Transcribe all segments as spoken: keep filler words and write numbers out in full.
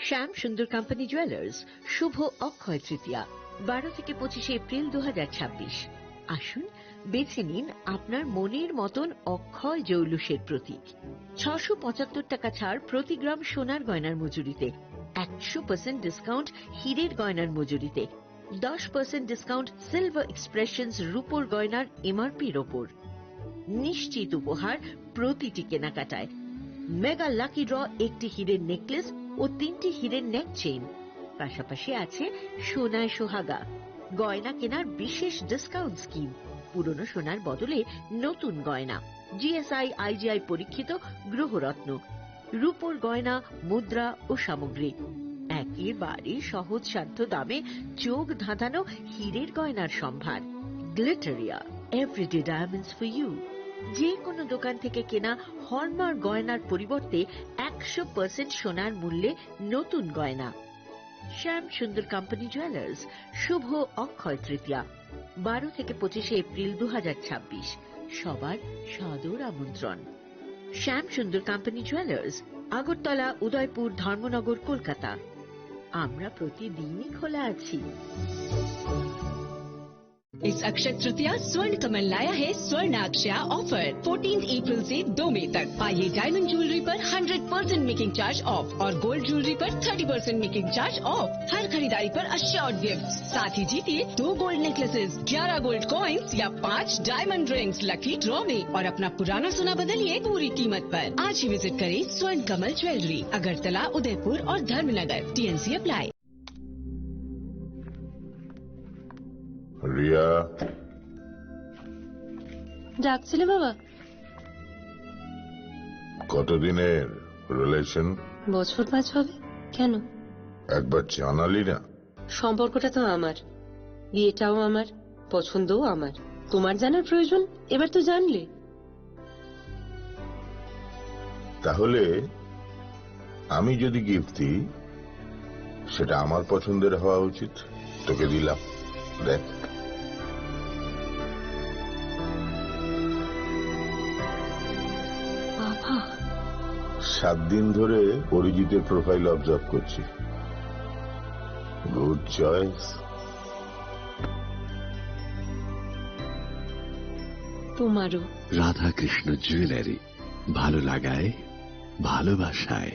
শ্যাম সুন্দর company jewellers, শুভ অক্ষয় তৃতীয়া, বারো থেকে পঁচিশে এপ্রিল দু হাজার ছাব্বিশ। আসুন, বেছে নিন আপনার মনের মতন অক্ষয় জৌলুসের প্রতীক। ছশো পঁচাত্তর টাকা ছাড় প্রতি গ্রাম সোনার গয়নার মজুরিতে, একশো পার্সেন্ট ডিসকাউন্ট হীরের গয়নার মজুরিতে, দশ পার্সেন্ট ডিসকাউন্ট সিলভার এক্সপ্রেশনস রূপোর গয়নার এমআরপির ওপর। নিশ্চিত উপহার প্রতিটি কেনাকাটায়। মেগা লাকি ড্র, একটি হীরের নেকলেস ও তিনটি হীরের নেক চেইন। পাশাপাশি আছে সোনায় সোহাগা, গয়না কেনার বিশেষ ডিসকাউন্ট স্কিম, পুরনো সোনার বদলে নতুন গয়না, জিএসআই আইজিআই পরীক্ষিত গ্রহরত্ন, রূপোর গয়না, মুদ্রা ও সামগ্রী। একেবারে সহজসাধ্য দামে চোখ ধাঁধানো হীরের গয়নার সম্ভার। Glitteria, everyday diamonds for you. যে কোনো দোকান থেকে কেনা হলমার্ক গয়নার পরিবর্তে একশো পার্সেন্ট সোনার মূল্যে নতুন গয়না। শ্যাম সুন্দর কোম্পানি জুয়েলার্স, শুভ অক্ষয় তৃতীয়া, বারো থেকে পঁচিশে এপ্রিল দু হাজার ছাব্বিশ। সবার সাদর আমন্ত্রণ। শ্যাম সুন্দর কোম্পানি জুয়েলার্স, আগরতলা, উদয়পুর, ধর্মনগর, কলকাতা। আমরা প্রতিদিনই খোলা আছি। इस अक्षय तृतीया स्वर्ण कमल लाया है स्वर्ण अक्षया ऑफर। फोर्टीन अप्रैल से दो मई तक पाइए डायमंड ज्वेलरी पर hundred percent making charge off और गोल्ड ज्वेलरी पर thirty percent making charge off. हर खरीदारी पर अश्योर्ड गिफ्ट, साथ ही जीतिए दो गोल्ड नेकलेसेस, ग्यारह गोल्ड कॉइन्स या पाँच डायमंड रिंग्स लकी ड्रॉ में और अपना पुराना सोना बदलिए पूरी कीमत पर। आज ही विजिट करें स्वर्ण कमल ज्वेलरी, अगरतला, उदयपुर और धर्मनगर। TNC apply. রিয়া। ডাকছিলে বাবা? কতদিনের রিলেশন? বছর পাঁচ হবে। কেন? একবার জানালি না। সম্পর্কটা তো আমার, বিয়েটাও আমার, পছন্দও আমার। তোমার জানার প্রয়োজন? এবার তো জানলে। তাহলে আমি যদি গিফট দিই, সেটা আমার পছন্দের হওয়া উচিত। তোকে দিলাম, দেখ। বাবা। সাত দিন ধরে অরিজিতের প্রোফাইল অবজার্ভ করছি। Good choice. তোমারও। রাধাকৃষ্ণ জুয়েলারি, ভালো লাগায়, ভালোবাসায়।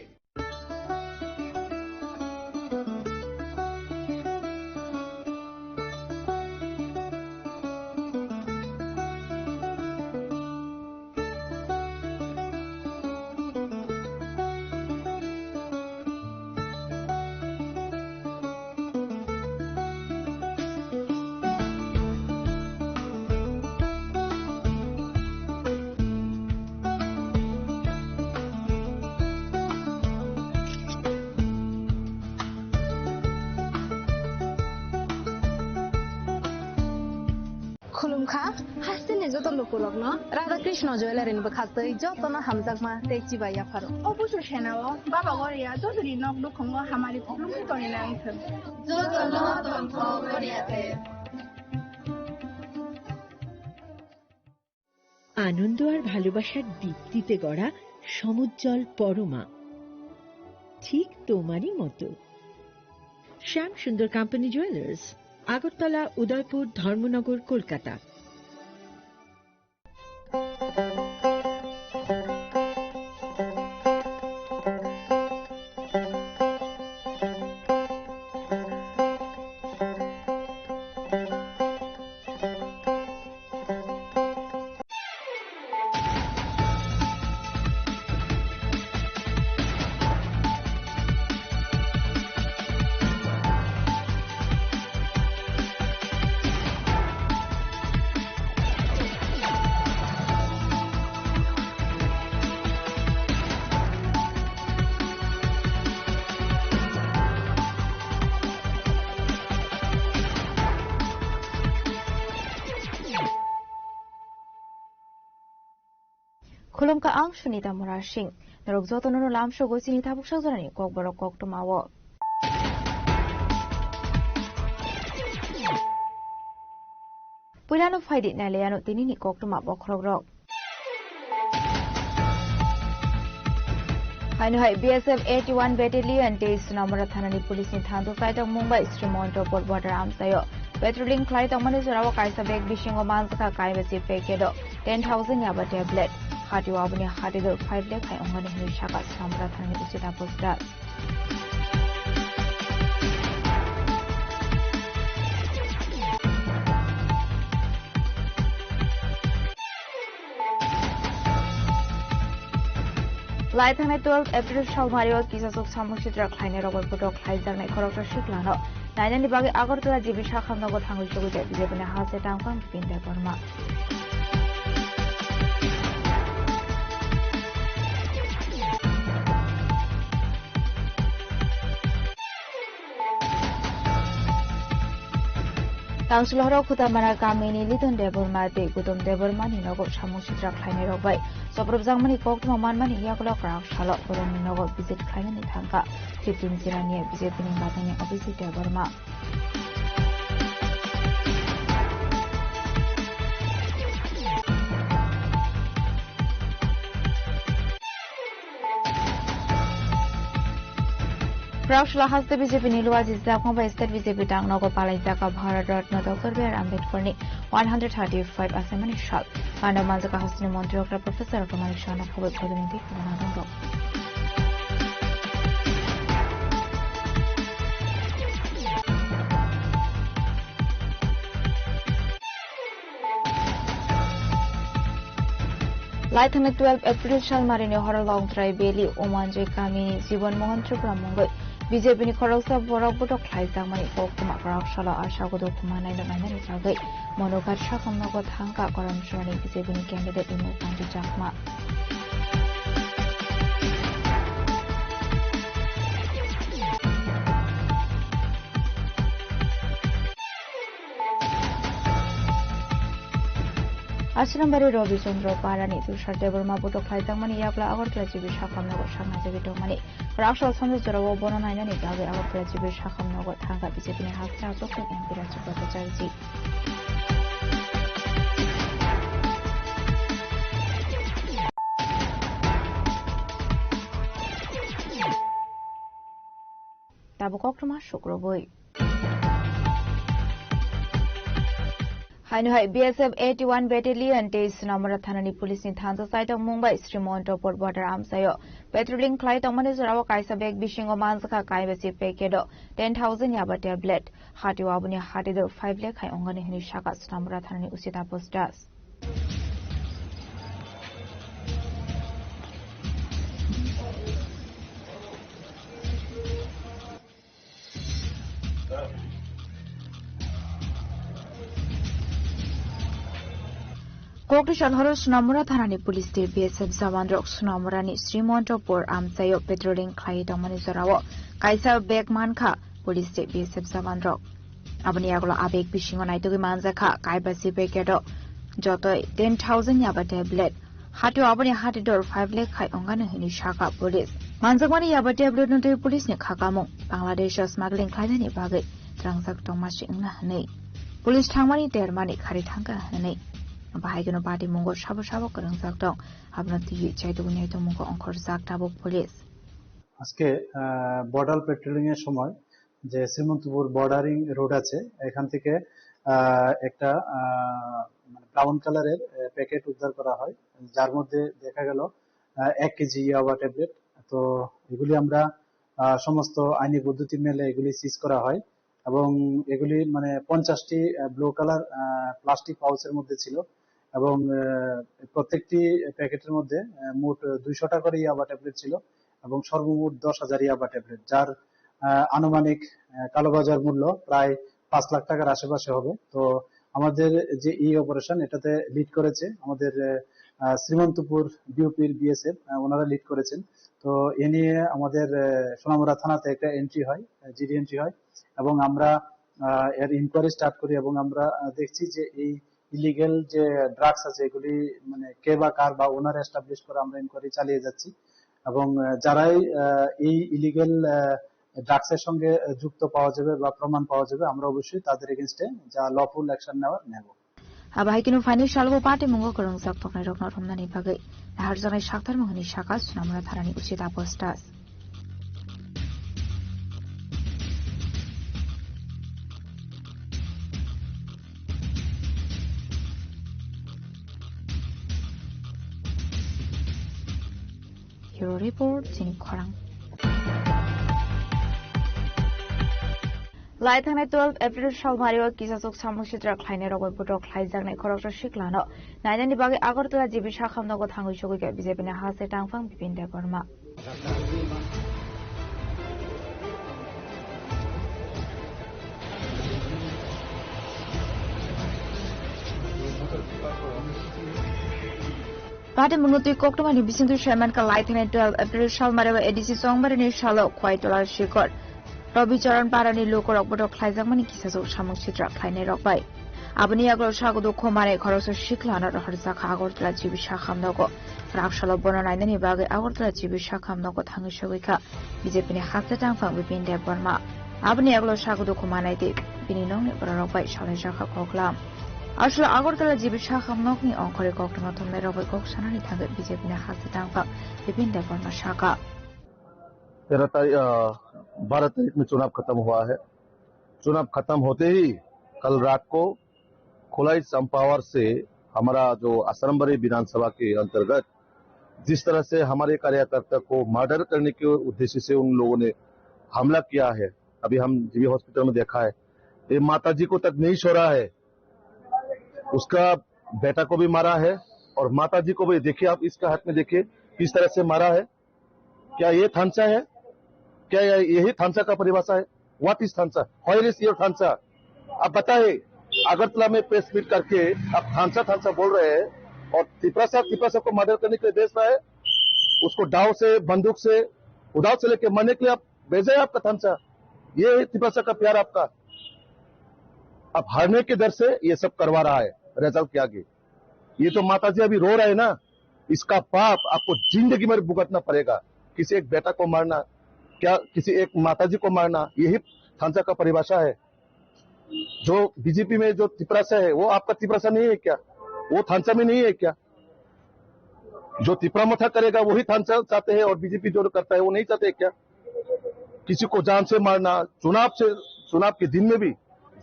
Khulumkha, hasteni joto lukurokno Radha Krishna Jewellery ni bwkhaktwi jotono hamjakma tei chibai yapharo. O busu senao Baba Goria jotoni nok nukhungo hamari khulumwi tonina wngthwng. Jotono tongthok Goria de. আনন্দ আর ভালোবাসার দীপ্তিতে গড়া সমুজ্জ্বল পরমা, ঠিক তোমারই মতো। শ্যাম সুন্দর কোম্পানি জুয়েলার্স, আগরতলা, উদয়পুর, ধর্মনগর, Kolkata. Khulumkha ang Sunita Murasing. Norok jotono no lamsok o chini tabuk sak jorani kokborok koktwma o. Puilano phaidi nailaiano tinini koktwma bokhorokrok. Haino hai B S F eighty-one Battalion tei Sonamura thanani police ni thansa chaitok mung bai Srimantopuar border amchaio patrolling khlai tongmani jorao kaisa bag bisingo manjakha kaibasi packet o ten thousand yaba tablet. Hatio aboni hati dor five lakh hai ongani hinwi saka Sonamura thanani O C Taposh Das. Lai thangnai twelve April salmario kisasuk samung sitra khlainai rok bai botok khlaijaknai khoroksa siklano nainani bagwi Agartala G B Sakham nogo thangwi chugwi jai B J P ni hase tangphang Bipin Debbarma. Tangsil horo Khutamara kamini Liton Debbarma tei Gautam Debbarma ni nogo samung sitra khlainai rok bai soprobjakmani koktwma manmani yagulo kwrak salo borokni nogo visit khlainani thangkha fifteen Jinani B J P ni batangni Abhijit Debbarma. Kwraksala haste B J P ni luwa jijak mung bai state B J P tang nogo palai jaka Bharat Ratna Doctor B R Ambedkar ni one hundred thirty-five asemani sal. Panda manjaka hasteni montri okra Professor Doctor Manik Saha no khoboi khoboi ni bikhubo nadong rok. Lai thangnai twelve April salmarini horo Longtrai Valley Umanjoi kamini Jibon Mohan Tripura mungwi B J P ni khoroksa borok botok khlaijakmani koktwma kwrak salo Asha Godok Kumar naino nainani bagwi Monogat Sakham nogo thangkha Karamchurani B J P ni candidate Imul Kanti Chakma. Ashram bari Robi Chandra Parani Tushar Debbarma botok khlaijakmani yakla Agartala G B Sakham nogo sakna jagwi tongmani. Raksol sanjak jorao bono nainani bagwi Agartala G B Sakham nogo thangkha B J P ni hasteni achukjak M P Rajibra Bachcharjee. Tabuk koktwma sukrubui. Haino hai B S F eighty-one Battalion tei Sonamura thanani police ni thansa chaitok mung bai Srimantopuar border amchaio patrolling khlai tongmani jorao kaisa bag bisingo manjakha kaibasi packet o ten thousand yaba tablet. Hatio aboni hati dor five lakh hai ongani hinwi saka Sonamura thanani O C Taposh Das. Kokri sal horo Sonamura thanani police tei B S F jawan rok Sonamura ni Srimantopuar amchaio patrolling khlai tongmani jorao kaisa bag mankha police tei B S F jawan rok. Aboni yagulo a bag bisingo naitugwi manjakha kaibasi packet o jotoi ten thousand yaba tablet. Hatio aboni hati dor five lakh hai ongano hinwi saka police. Manjakmani yaba tablet no twi police ni khakamung Bangladesh o smuggling khlainani bagwi trangjak tongma se wngna hinwi police thangmani termani khari thangkha hinwi. Bahai kheno party mungo sabo sabo kwrwngjak tong, abono twiwi chaitugwi naitugmungo ongkhorjak tabuk police. আজকে আহ, border patrolling এর সময় যে Srimantapur bordering road আছে, এখান থেকে আহ, একটা আহ, মানে ব্রাউন কালারের আহ, প্যাকেট উদ্ধার করা হয়, যার মধ্যে দেখা গেল আহ, এক কেজি ইয়াবা ট্যাবলেট। তো এগুলি আমরা আহ, সমস্ত আইনি পদ্ধতি মেলে এগুলি সিজ করা হয় এবং এগুলি মানে পঞ্চাশটি ব্লু কালার প্লাস্টিক পাউচের মধ্যে ছিল এবং আহ, প্রত্যেকটি প্যাকেটের মধ্যে আহ, মোট দুইশোটা করে ইয়াবা ট্যাবলেট ছিল এবং সর্বমোট দশ হাজার ইয়াবা ট্যাবলেট, যার আহ, আনুমানিক আহ, কালোবাজার মূল্য প্রায় পাঁচ লাখ টাকার আশেপাশে হবে। তো আমাদের যে এই অপারেশন, এটাতে লিড করেছে আমাদের আহ, শ্রীমন্তপুর বিওপির বিএসএফ, ওনারা লিড করেছেন। তো এ নিয়ে আমাদের আহ, সোনামুড়া থানাতে একটা এন্ট্রি হয়, জিডি এন্ট্রি হয় এবং আমরা আহ, এর ইনকোয়ারি স্টার্ট করি এবং আমরা আহ, দেখছি যে এই ইলিগেল যে ড্রাগস আছে এগুলি মানে কে বা কার বা ওনার এস্টাবলিশ করে আমরা ইনকোয়ারি চালিয়ে যাচ্ছি এবং আহ, যারাই আহ, এই ইলিগেল ড্রাগসের সঙ্গে আহ, যুক্ত পাওয়া যাবে বা প্রমাণ পাওয়া যাবে, আমরা অবশ্যই তাদের এগেনস্টে যা লফুল অ্যাকশন নেওয়ার নেব। Abo hai kheno phaini salo bo patimungo kwrwngjak tongnai rokno romnani bagwi naharjaknai sakthar mung hwnwi sakha Sunamura tharani Uchita Postas. Hero Report, chini khorang. Lai thangnai twelve April salmario kisasuk samung sitra khlainai rok bai botok khlaijaknai khoroksa siklano nainani bagwi Agartala G B Sakham nogo thangwi sogwi kha B J P ni haste tangphang Bipin Debbarma. Party mungno twi koktwmani bisingtwi saimankha lai thangnai twelve April salmario A D C Chongbarini salo Khwaitola Shikhar Rabi Charan Parani lukurok botok khlaijakmani kisasuk samung sitra khlainai rok bai. Aboni yagulo sago dukho manwi khoroksa siklano rohorjakha Agartala G B Sakham nogo. Raksalo bono nainani bagwi Agartala G B Sakham nogo thangwi sogwi kha B J P ni haste tangphang Bipin Debbarma. Aboni yagulo sago dukho manai tei bini nokni bororok bai salaijakha koklam. Aswk Agartala G B Sakham nokni ongkhorwi koktwma thumnai rok bai kok sanani thangwi B J P ni haste tangphang Bipin Debbarma sakha. तेरह तारीख, अ, बारह तारीख में चुनाव खत्म हुआ है। चुनाव खत्म होते ही कल रात को खुलाई चंपावत से हमारा जो असरम्बरी विधानसभा के अंतर्गत जिस तरह से हमारे कार्यकर्ता को मर्डर करने के उद्देश्य से उन लोगों ने हमला किया है, अभी हम जीबी हॉस्पिटल में देखा है, ये माता जी को तक नहीं छोड़ा है, उसका बेटा को भी मारा है और माता जी को भी। देखिए, आप इसका हाथ में देखिए किस तरह से मारा है। क्या ये थानसा है? क्या ये, यही थानसा का परिभाषा है? What is थानसा? Where is your थानसा? आप बताए, अगरतला में प्रेस मीट करके आप थानसा थानसा बोल रहे हैं और तिपरासा तिपरासा को मर्डर करने के लिए भेज रहा है, उसको दाव से, बंदूक से, उदाव से लेके मरने के लिए आप भेजा है आपका थानसा। ये है तिपरासा का प्यार आपका। आप हारने के डर से ये सब करवा रहा है रेजल्ट के आगे। ये तो माता जी अभी रो रहे हैं ना, इसका पाप आपको जिंदगी में भुगतना पड़ेगा। किसी एक बेटा को मारना, क्या किसी एक माता जी को मारना, यही थानसा का परिभाषा है? जो बीजेपी में जो तिपरासा है, वो आपका तिपरासा नहीं है क्या? वो थानसा में नहीं है क्या? जो तिपरा मथा करेगा, वही थानसा चाहते हैं, और बीजेपी जो करता है, वो नहीं चाहते क्या? किसी को जान से मारना, चुनाव से, चुनाव के दिन में भी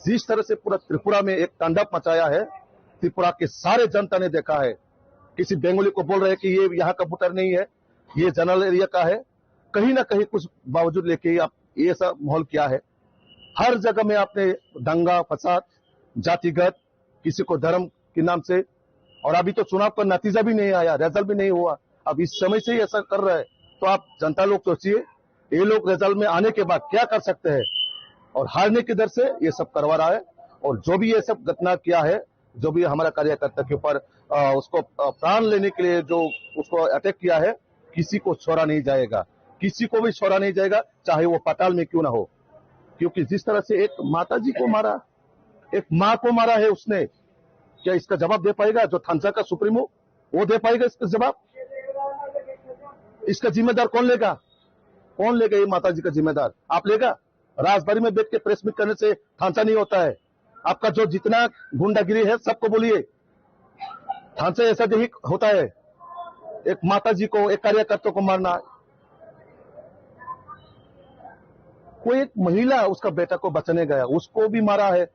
जिस तरह से पूरा त्रिपुरा में एक तांडव मचाया है, त्रिपुरा के सारे जनता ने देखा है। किसी बंगाली को बोल रहे हैं कि ये यहाँ का वोटर नहीं है, ये जनरल एरिया का है, कहीं ना कहीं कुछ बावजूद लेके आप ये ऐसा माहौल किया है। हर जगह में आपने दंगा फसाद, जातिगत, किसी को धर्म के नाम से, और अभी तो चुनाव का नतीजा भी नहीं आया, रिजल्ट भी नहीं हुआ। अब इस समय से ही ऐसा कर रहा है, तो आप जनता लोग सोचिए, ये लोग रिजल्ट में आने के बाद क्या कर सकते हैं, और हारने के डर से ये सब करवा रहा है। और जो भी ये सब घटना किया है, जो भी हमारा कार्यकर्ता के ऊपर, अ, उसको, अ, प्राण लेने के लिए जो उसको अटैक किया है, किसी को छोड़ा नहीं जाएगा, किसी को भी छोड़ा नहीं जाएगा, चाहे वो पाताल में क्यों ना हो। क्योंकि जिस तरह से एक माता जी को मारा, एक माँ को मारा है उसने, क्या इसका जवाब दे पाएगा जो थानसा का सुप्रीमो? वो दे पाएगा इसका जवाब? इसका जिम्मेदार कौन लेगा? कौन लेगा ये माता जी का जिम्मेदार? आप लेगा? राजबाड़ी में बैठ के प्रेस मीट करने से थानसा नहीं होता है। आपका जो जितना गुंडागिरी है, सबको बोलिए। थानसा ऐसा नहीं होता है, एक माता जी को, एक कार्यकर्ता को मारना। कोई एक महिला उसका बेटा को बचाने गया, उसको भी मारा है।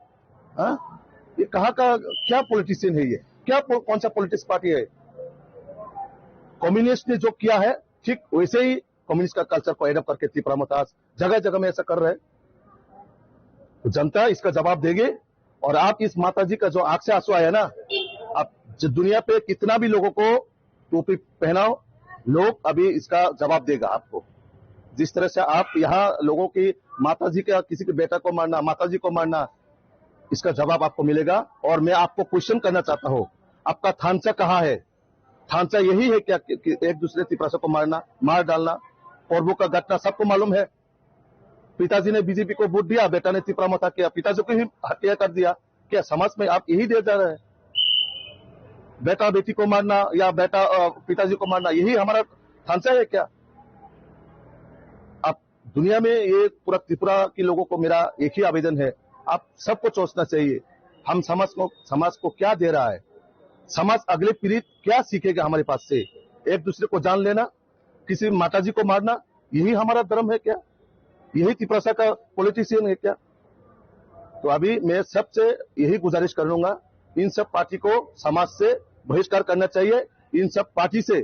हाँ? ये कहाँ का क्या पॉलिटिशियन है ये? क्या पो-, कौन सा पॉलिटिक्स पार्टी है? कम्युनिस्ट ने जो किया है, ठीक वैसे ही कम्युनिस्ट का कल्चर को एडॉप्ट करके तिपरा मतास जगह जगह में ऐसा कर रहे हैं। तो जनता इसका जवाब देगी। और आप इस माता जी का जो आंख से आंसू आया ना, आप जो दुनिया पे कितना भी लोगों को टोपी पहनाओ, लोग अभी इसका जवाब देगा आपको। जिस तरह से आप यहाँ लोगों की माता जी का, किसी के बेटा को मारना, माता जी को मारना, इसका जवाब आपको मिलेगा। और मैं आपको क्वेश्चन करना चाहता हूँ, आपका थानसा कहाँ है? थानसा यही है क्या कि, कि एक दूसरे तिपरासा को मारना, मार डालना? पर्वो का घटना सबको मालूम है। पिताजी ने बीजेपी को वोट दिया, बेटा ने तिपरा मथा किया, पिताजी को ही हत्या कर दिया। क्या समाज में आप यही दे जा रहे हैं? बेटा बेटी को मारना या बेटा, अ, पिताजी को मारना, यही हमारा थानसा है क्या? आप दुनिया में ये पूरा त्रिपुरा के लोगों को मेरा एक ही आवेदन है, आप सबको सोचना चाहिए। हम समाज को, समाज को क्या दे रहा है, समाज अगले पीढ़ी क्या सीखेगा हमारे पास से? एक दूसरे को जान लेना, किसी माताजी को मारना, यही हमारा धर्म है क्या? यही तिपरासा का पॉलिटिशियन है क्या? तो अभी मैं सबसे यही गुजारिश कर लूंगा, इन सब पार्टी को समाज से बहिष्कार करना चाहिए। इन सब पार्टी से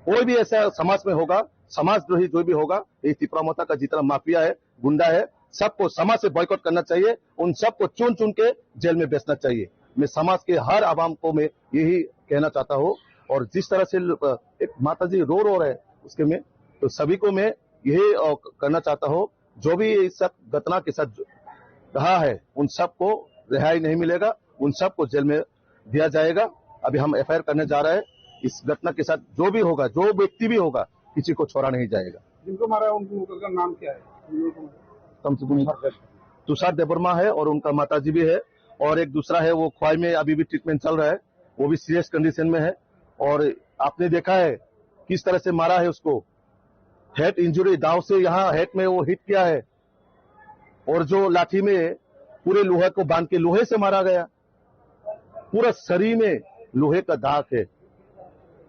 कोई भी ऐसा समाज में होगा, समाजद्रोही जो भी होगा, ये तिपरा मोता का जितना माफिया है, गुंडा है, सबको समाज से बॉयकॉट करना चाहिए। उन सबको चुन चुन के जेल में बेचना चाहिए। मैं समाज के हर आवाम को मैं यही कहना चाहता हूँ। और जिस तरह से ल-, एक माता जी रो रो रहे उसके में, तो सभी को मैं यही, अ, करना चाहता हूँ, जो भी इस सब घटना के साथ जो रहा है, उन सबको रिहाई नहीं मिलेगा, उन सबको जेल में दिया जाएगा। अभी हम एफआईआर करने जा रहे हैं। इस घटना के साथ जो भी होगा, जो व्यक्ति भी होगा, किसी को छोड़ा नहीं जाएगा। जिनको मारा है, उनका नाम क्या है? तुषार देवर्मा है और उनका माताजी भी है, और एक दूसरा है, वो खोवाई में अभी भी ट्रीटमेंट चल रहा है, वो भी सीरियस कंडीशन में है। और आपने देखा है किस तरह से मारा है उसको, हेड इंजरी, दाव से यहाँ हेड में वो हिट किया है, और जो लाठी में पूरे लोहे को बांध के लोहे से मारा गया, पूरा शरीर में लोहे का दाग है।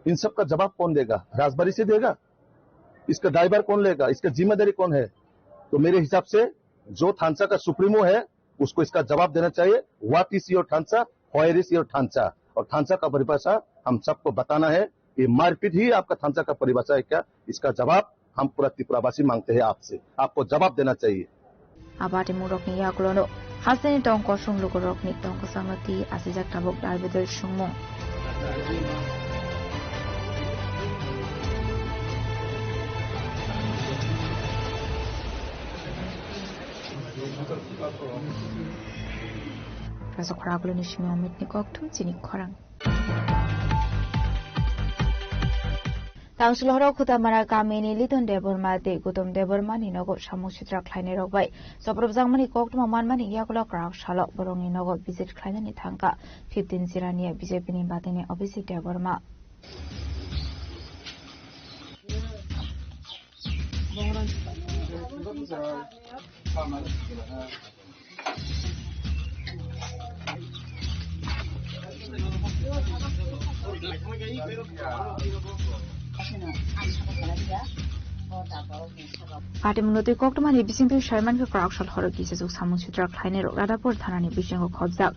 इन सब का जवाब कौन देगा? राजबाड़ी से देगा? इसका दायभार कौन लेगा? इसका जिम्मेदारी कौन है? तो मेरे हिसाब से जो थानसा का सुप्रीमो है, उसको इसका जवाब देना चाहिए। What is your थानसा? Where is your थानसा? और थानसा का परिभाषा हम सबको बताना है। ये मारपीट ही आपका थानसा का परिभाषा है क्या? इसका जवाब हम पूरा त्रिपुरावासी मांगते हैं आपसे। आपको जवाब देना चाहिए। Abati murokni yakulono hasteni tong kosong lukurokni tong kwchangno twi asijak tabuk darbedel sungmung. Rasa khorang aguloni simi omitni kokthum chini khorang. Tangsul horo Khutamara kamini Liton Debbarma tei Gutom Debbarmani nogo samung sitra khlainai rok bai chopropjakmani koktwma manmani yagulo kwrak salo borokni nogo visit khlainani thangkha fifteen Jirania B J P ni batini Abhijit Debbarma. Patimung no twi koktwmani bisingtwi saimankhe kwrak sal horo kichajuk samung sitra khlainai rok Radhapur thanani bisingo khobjak.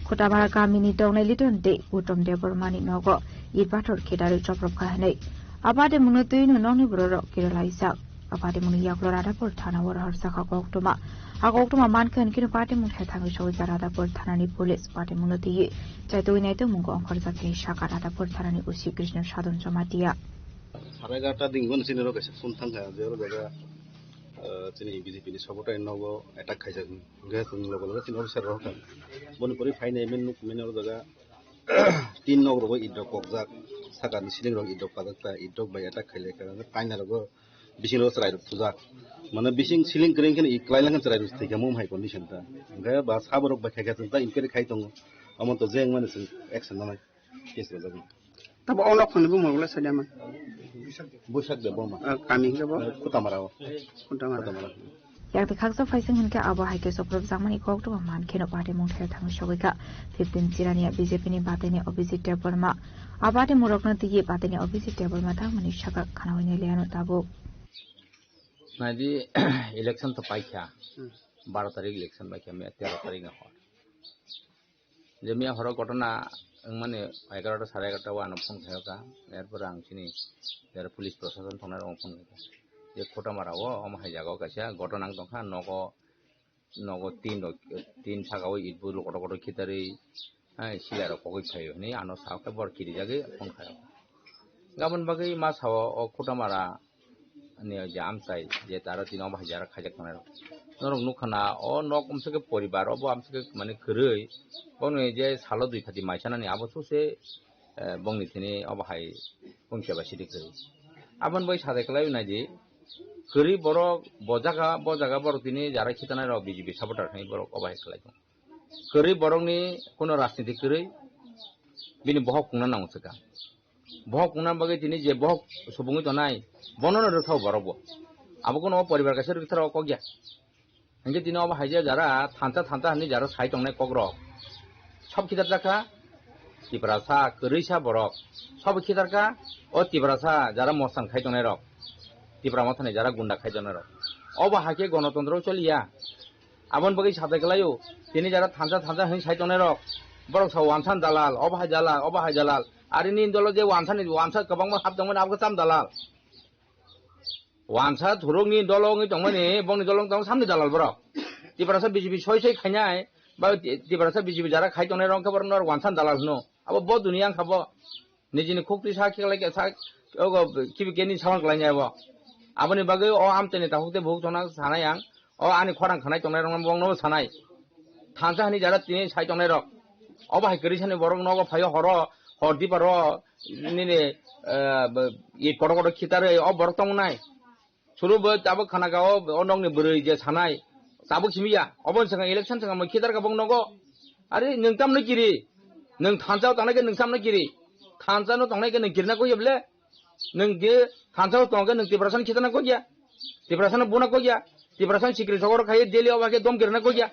Khutamara kamini tongnai Liton tei Uttom Debbarmani nogo it pathor khe darwi choprop kha hinwi. A patimungno twino nokni bororok kirilaijak. A patimungni yakulo Radhapur thana o rohor sakha koktwma. A koktwma mankhe hwnkheno patimung thethangwi sogwi kha Radhapur thanani police. Patimungno twiwi chaitogwi naitokmungo ongkhorjak hinwi sakha Radhapur thanani O C Krishna Sadon Jamatia. Sarai egarota dingbo chini rok kaisa phone thangkha je oro jaga, ah, chini B J P ni supporter nogo attack khaijak hinwi. Hwnkhe chwng loge loge chini officer rok kha. Boni pore phainai mini nuk mini oro jaga tin nok rogo it rok kokjak, sakani ceiling rok it rok pajak ta, it rok bai attack khailai kha, kaina rogo bising rogo chwrai rok thujak. Mane bising ceiling kwrwi khe i kwlai lang khe chwrai rok thwikha mum hai condition ta. Hwnkhe ba sabo rok bai khaikha chwng ta inquiry khai tongo. Omo to je wngmani chwng action nanai case rwjak. Tabo o nok phani bumung le sadia man. Buisak de boma. Ah, kami hingke bo? Kutamara o. Kutamara. Kutamara. Yakti khaksa phaising hinkhe abo hai khe chopropjakmani koktwma mankheno patimung thethangwi sogwi kha fifteen Jirania B J P ni batini Abhijit Debbarma. A patimung rokno twiwi batini Abhijit Debbarma tangmani saka khana hwnwi liano tabuk. Naidi election to paikha. Hmm. Baro tarik election paikha, me tero tarik ni hor. Je miya horo ghotona wngmani egarota sare egarota o ano phone khaio ka, erpore ang chini jara police prosason tongnai rokno phone khaikha. Je Khotamara o omo hai jaga o kaisa ghotona wng tongkha, nogo, nogo tin rok, tin saka o it bulu kotor kotor khitarwi, hai sila rok kogwi phaio hinwi ano sakhe bor kirijagwi phone khaio. Gabon bagwi ma sao o Khotamara ni je amchai je taro tini obo hai jara khaijak tongnai rok. Norok nukha na o nok umsake poribar obo amsake mane kwrwi. Bongni je salo dui phati mai sanani abo sose, eh, bongni tini obo hai bongni capacity kwrwi. Aboni bai sajai kwlai nai di kwrwi borok bo jaga, bo jaga borok tini jara khitanai rok B J P supporter hinwi borok obo hai kwlai tong. Kwrwi borokni kuno rajniti kwrwi bini bohok pungna nango swkang. Bohok wngna bagwi tini je bohok subungwi tongnai, bono no rwkthao borok bo. Abo kuno o poribar kaisa rwktharo o kok ya. Hinkhe tini obo hai je jara thansa thansa hinwi jara sai tongnai kokrok. Sob khitarjakha Tiprasa, kwrwisa borok. Sob khitarkha o Tiprasa jara mosan khai tongnai rok. Tipra mothani jara gunda khai tongnai rok. Obo hai khe gonotontro choliya. Aboni bagwi sajak laio. Tini jara thansa thansa hwnwi sai tongnai rok. Borok sa wansan dalal, obo hai dalal, obo hai dalal. Ari ni dolo je wansan ni wansa kwbangma hap tongmani abo khe cham dalal. Wansa thurukni dolo wngwi tongmani, bongni dolo wngwi tong samni dalal borok. Tiprasa B J P soi soi khainai, ba Ti-, Tiprasa B J P jara khai tongnai rok khe borok no wansa dalal hwno. Abo bo duniya wngkha bo. Nijini khuk twi sa khe lai khe sa, ogo kibi keni saman kwlainai abo. Aboni bagwi o amchaini takhuk tei bukhuk chongna sanai ang. O ani khorang khanai tongnai rokno bongno sanai. Thansa hani jara tini sai tongnai rok. Obo hai kwrwi sani borok nogo phaio horo, hor diparo, nini, eh, b-, i kotor kotor khitarwi o borok tongnai. Suru bo tabuk khana ka o, o nokni bwrwi je sanai. Tabuk simi ya. Obo ni swkang election swkang mo khitar ka bong nogo. Ari nwng tam no kiri. Nwng thansa o tongnai khe nwng sam no kiri. Thansa no tongnai khe nwng kirna koi ya ble. Nwng je thansa o tong khe nwng Tiprasa ni khitar na koi ya. Tiprasa no buna koi ya. Tiprasa ni sikri sogor khai daily oba khe dom kirna koi ya.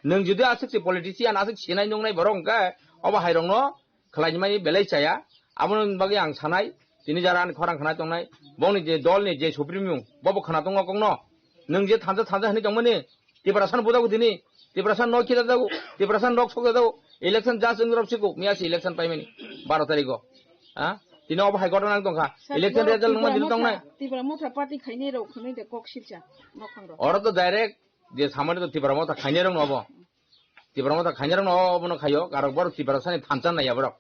Nwng jodi aswk si politician aswk sinai nungnai borok hwnkhe obo hai rok no khlaimani belai chaya. Aboni bagwi ang sanai, tini jara ani khorang khna tongnai, bongni je dolni je supreme, bobo khna tongo kokno. Nwng je thansa thansa hwnwi tongmani, Tiprasa no bujago tini, Tiprasa no khita jago, Tiprasa nok sok jago, election just wng rok siko, miya si election paimani, baro tarikh o. Ha? Tini obo hai gotona wng tongkha. Election result nungma dili tongnai. Tipra Motha party khainai rok hwnwi de kok silcha, nokhang rok. Oro to direct je samani to Tipra Motha khainai rok no obo. Tipra Motha khainai rok no obono khaio, karok borok Tiprasa ni thansa naiya borok.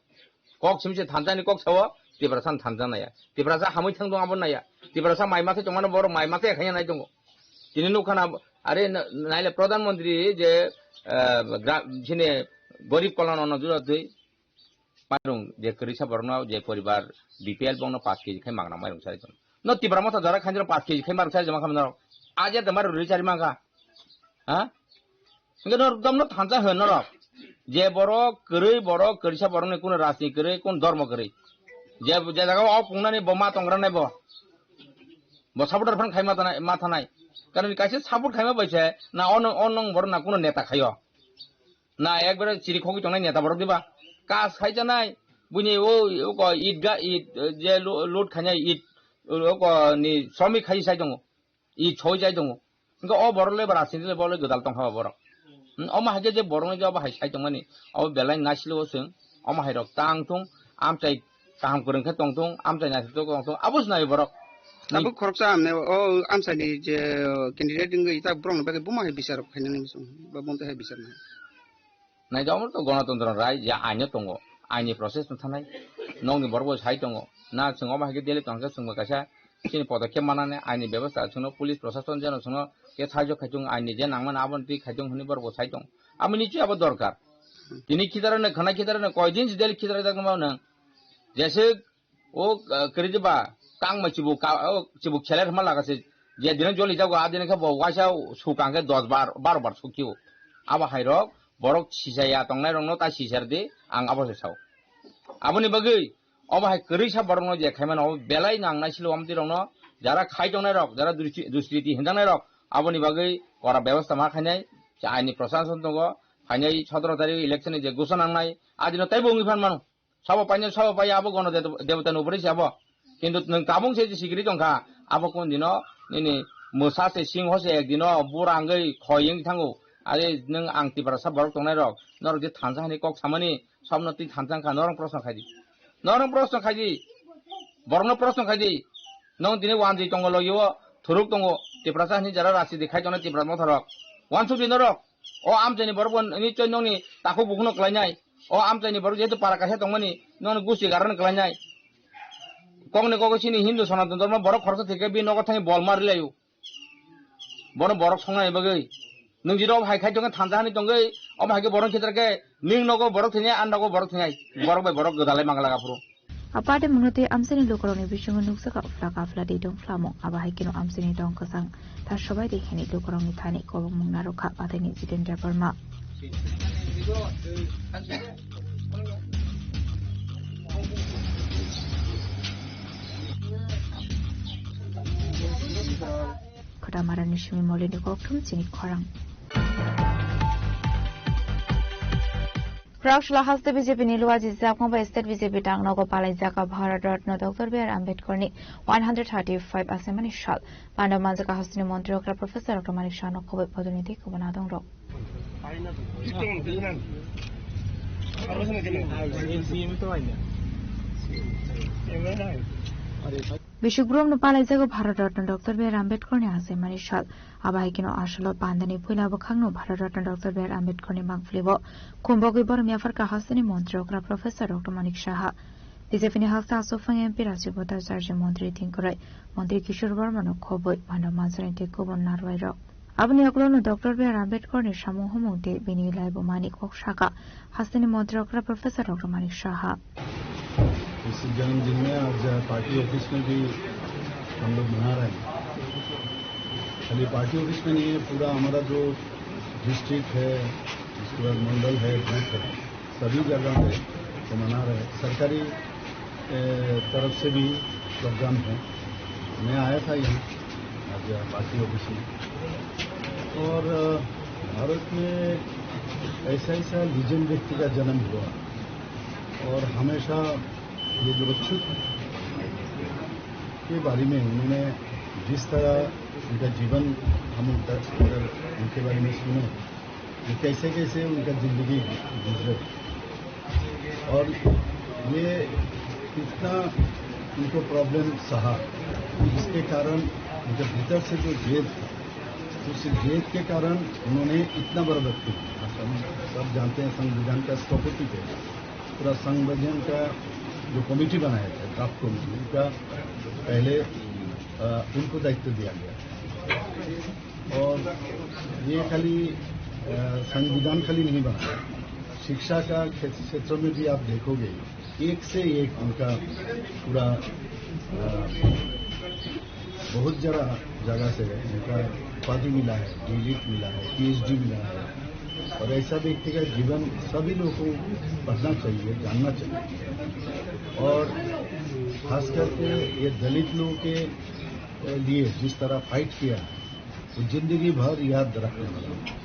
Kok simi se thansa ni kok sao, Tiprasa ni thansa naiya. Tiprasa hamwi thang dong abo naiya. Tiprasa mai masa tongmano borok mai masa khaina nai tongo. Tini nukha na, are na-, naile Pradhan Mantri je, eh, gra-, sini Garib Kalyan Anna Yojana twi, mairung je kwrwisa borokno je poribar B P L bongno paanch K G khai mangna mairung sai tong. No Tipra Motha jora khainai rok paanch K G khai mangna sai joma khamna rok. Aje de mairung rwi chari mangkha. Ha? Hingke norok domno thansa hwn norok. Je borok kwrwi borok kwrwisa borokni kuno rajni kwrwi, kuno dhormo kwrwi. Je, je jaga o pungnani bo ma tongra nai bo. Bo supporter phan khai ma tanai, ma thanai. Karon kaisa support khaima bai se na ono, ono borok na kuno neta khaio. Na ekbare chiri khogwi tongnai neta borok diba? Kas khai janai, buini o, o ko it ga, it, je lo-, load khainai it, o ko ni somik khai sai tongo. I choi jai tongo. Hingke o borok le ba rajniti le bo le gwdal tongkha o borok. Hmm, omo hai khe je borok no je obo hai sai tongmani, obo belai naisilo o chwng, omo hai rok tang thung, amchai kaham kwrwng khe tong thung, amchai naisik tong thung, abo se nai borok. Tabuk khoroksa amne o amchai ni je candidate wngwi ta borok ni bagwi buma hai bichar rok khainani muchung, ba bonte hai bichar nai. Naidi, omo to gonotontro rai je aino tongo, aini process no thanai, nokni borok bo sai tongo, na chwng omo hai khe daily tongkhe chwngbo kaisa chini podokhe manani aini bebosta chwngno police prosason jeno chwngno khe sahajyo khai tongo, aini je nangmani abono twi khai tongo hwnwi borok bo sai tongo. Amo nichoi abo dorkar. Tini khitarano khana khitarano koi din si daily khitarjak nang mano nang. Jese O, ah, kwrwi ba, tang mai chibuk ka, o, chibuk seler hwnma laga se, je dino joli jago, a dino khe bo waisa sukang khe dos bar, baro bar sukhi o. Abo hai rok, borok sisaya tongnai rok no ta sisar di, ang abo se sao. Aboni bagwi, obo hai kwrwi sa borok no je khaimano, obo belai nang nai silo amtwi rok no, jara khai tongnai rok, jara dusri-, dusriti hinjaknai rok, aboni bagwi kora bebosta ma khainai, je aini prosason tongo, phainai sotoro tarik election ni je gusa nangnai, a dino taibo wngwi phan mano. Sabo paino, sabo pai abo gono de-, debota ni upore se abo. Kintu nwng tabung se sikiri tongkha, abo kun dino nini mwsa se singho se ek dino bura wngwi khoi wngwi thango. Are nwng ang Tiprasa borok tongnai rok, norok je thansa hani kok samani, sabno twi thansa wngkha, norok proshno khaidi. Norok proshno khaidi. Borokno proshno khaidi. Nwng tini wanjwi tongo logi o, thuruk tongo, Tiprasa hani jara rasi di khai tongnai Tipra motha rok. Wansuk di norok. O amchaini borok bo nichoi nokni takhuk bukhukno kwlainai. O amchaini borok jehetu para kaisa tongmani, nokni gusti garano kwlainai. Kokni kok sini Hindu Sanatan Dhormo borok khoroksa thwikhe bini nogo thangwi bol ma rwlaio. Bono borok songnani bagwi. Nwng jodi obo hai khai tongkhe thansa hani tongwi, omo hai khe borok khitar khe, nwng nogo borok thwinai, ang nogo borok thwinai. Borok bai borok gwdalai manglaga phuru. Apade mwnotwi amchaini lukurokni bisingo nukjak afla kafla di dongphlamo. Abo hai kheno amchaini dong kwchang ta sobai di hwnwi lukurokni thani kobongmung narwkha padaini Jitendra Barma. Khodamarani simi molini kokthum chini khorang. Prakshala haste B J P ni luaji jakma bai state B J P tangnogo palaijak Bharat Ratna Doctor B R Ambedkar ni one hundred thirty-five asemani sal. Panda manjak hasteni montri okra Professor Doctor Manik Saha no khoboi bodolni tei khobana dongrok. Bishop Brom no palaijago Bharat Ratna Doctor B R Ambedkar ni asemani sal. Abo hai kheno asolo pandani puila bwkhakno Bharat Ratna Doctor B R Ambedkar ni mangpili o khumbogwi borom yapharkha hasteni montri okra Professor Doctor Manik Saha. B J P ni haksa aswk phang M P Rajiv Bhattacharya, montri Thinkurai, montri Kishore Verma no khoboi, mano manjari tei kubun narwai rok. Aboni ukulokno Doctor B R Ambedkar ni samung humung tei bini laibumani kok sakha hasteni montri okra Professor Doctor Manik Saha. इस जन्मदिन में आज party office में भी हम लोग मना रहे हैं। खाली पार्टी ऑफिस में नहीं है, पूरा हमारा जो डिस्ट्रिक्ट है, उसके बाद मंडल है, बूथ है, सभी जगह पे तो मना रहे हैं। सरकारी, ए, तरफ से भी प्रोग्राम है। मैं आया था यहाँ आज पार्टी ऑफिस में। और, अ, भारत में ऐसा, ऐसा लीजेंड व्यक्ति का जन्म हुआ और हमेशा ये जो बच्चों के बारे में उन्होंने जिस तरह उनका जीवन हम उनका, अगर उनके बारे में सुने, ये कैसे कैसे उनका जिंदगी गुजरे और ये कितना उनको प्रॉब्लम सहा, इसके कारण उनके भीतर से जो जेद था, उस जेद के कारण उन्होंने इतना बड़ा व्यक्ति, हम सब जानते हैं संविधान का स्थपति थे, पूरा संविधान का जो कमेटी बनाया था, ड्राफ्ट कमेटी, उनका पहले, अ, उनको दायित्व दिया गया। और ये खाली, अ, संविधान खाली नहीं बना, शिक्षा का क्षे-, क्षेत्र में भी आप देखोगे, एक से एक उनका पूरा, अ, बहुत जरा जगह से उनका उपाधि मिला है, डीलिट मिला है, पीएचडी मिला है। और ऐसा व्यक्ति का जीवन सभी लोगों को पढ़ना चाहिए, जानना चाहिए। और खास करके ये दलित लोगों के लिए जिस तरह फाइट किया है, वो जिंदगी भर याद रखने वाला है।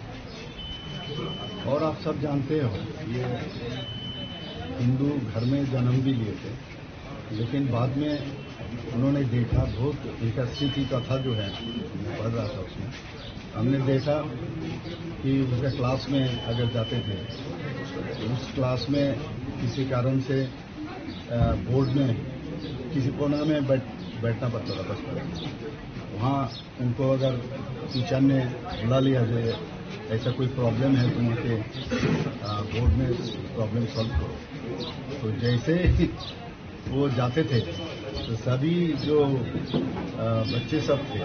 और आप सब जानते हो, ये हिंदू घर में जन्म भी लिए थे, लेकिन बाद में उन्होंने देखा, बहुत उनका स्थिति कथा जो है, मैं पढ़ रहा था उसमें, हमने देखा कि उनका क्लास में अगर जाते थे, तो उस क्लास में किसी कारण से, अ, बोर्ड में किसी कोना में बैठ, बैठना पड़ता था बचपन में। वहाँ उनको अगर टीचर ने बुला लिया, जो ऐसा कोई प्रॉब्लम है तुम्हारे, अ, बोर्ड में प्रॉब्लम सॉल्व करो, तो जैसे ही वो जाते थे, तो सभी जो, अ, बच्चे सब थे,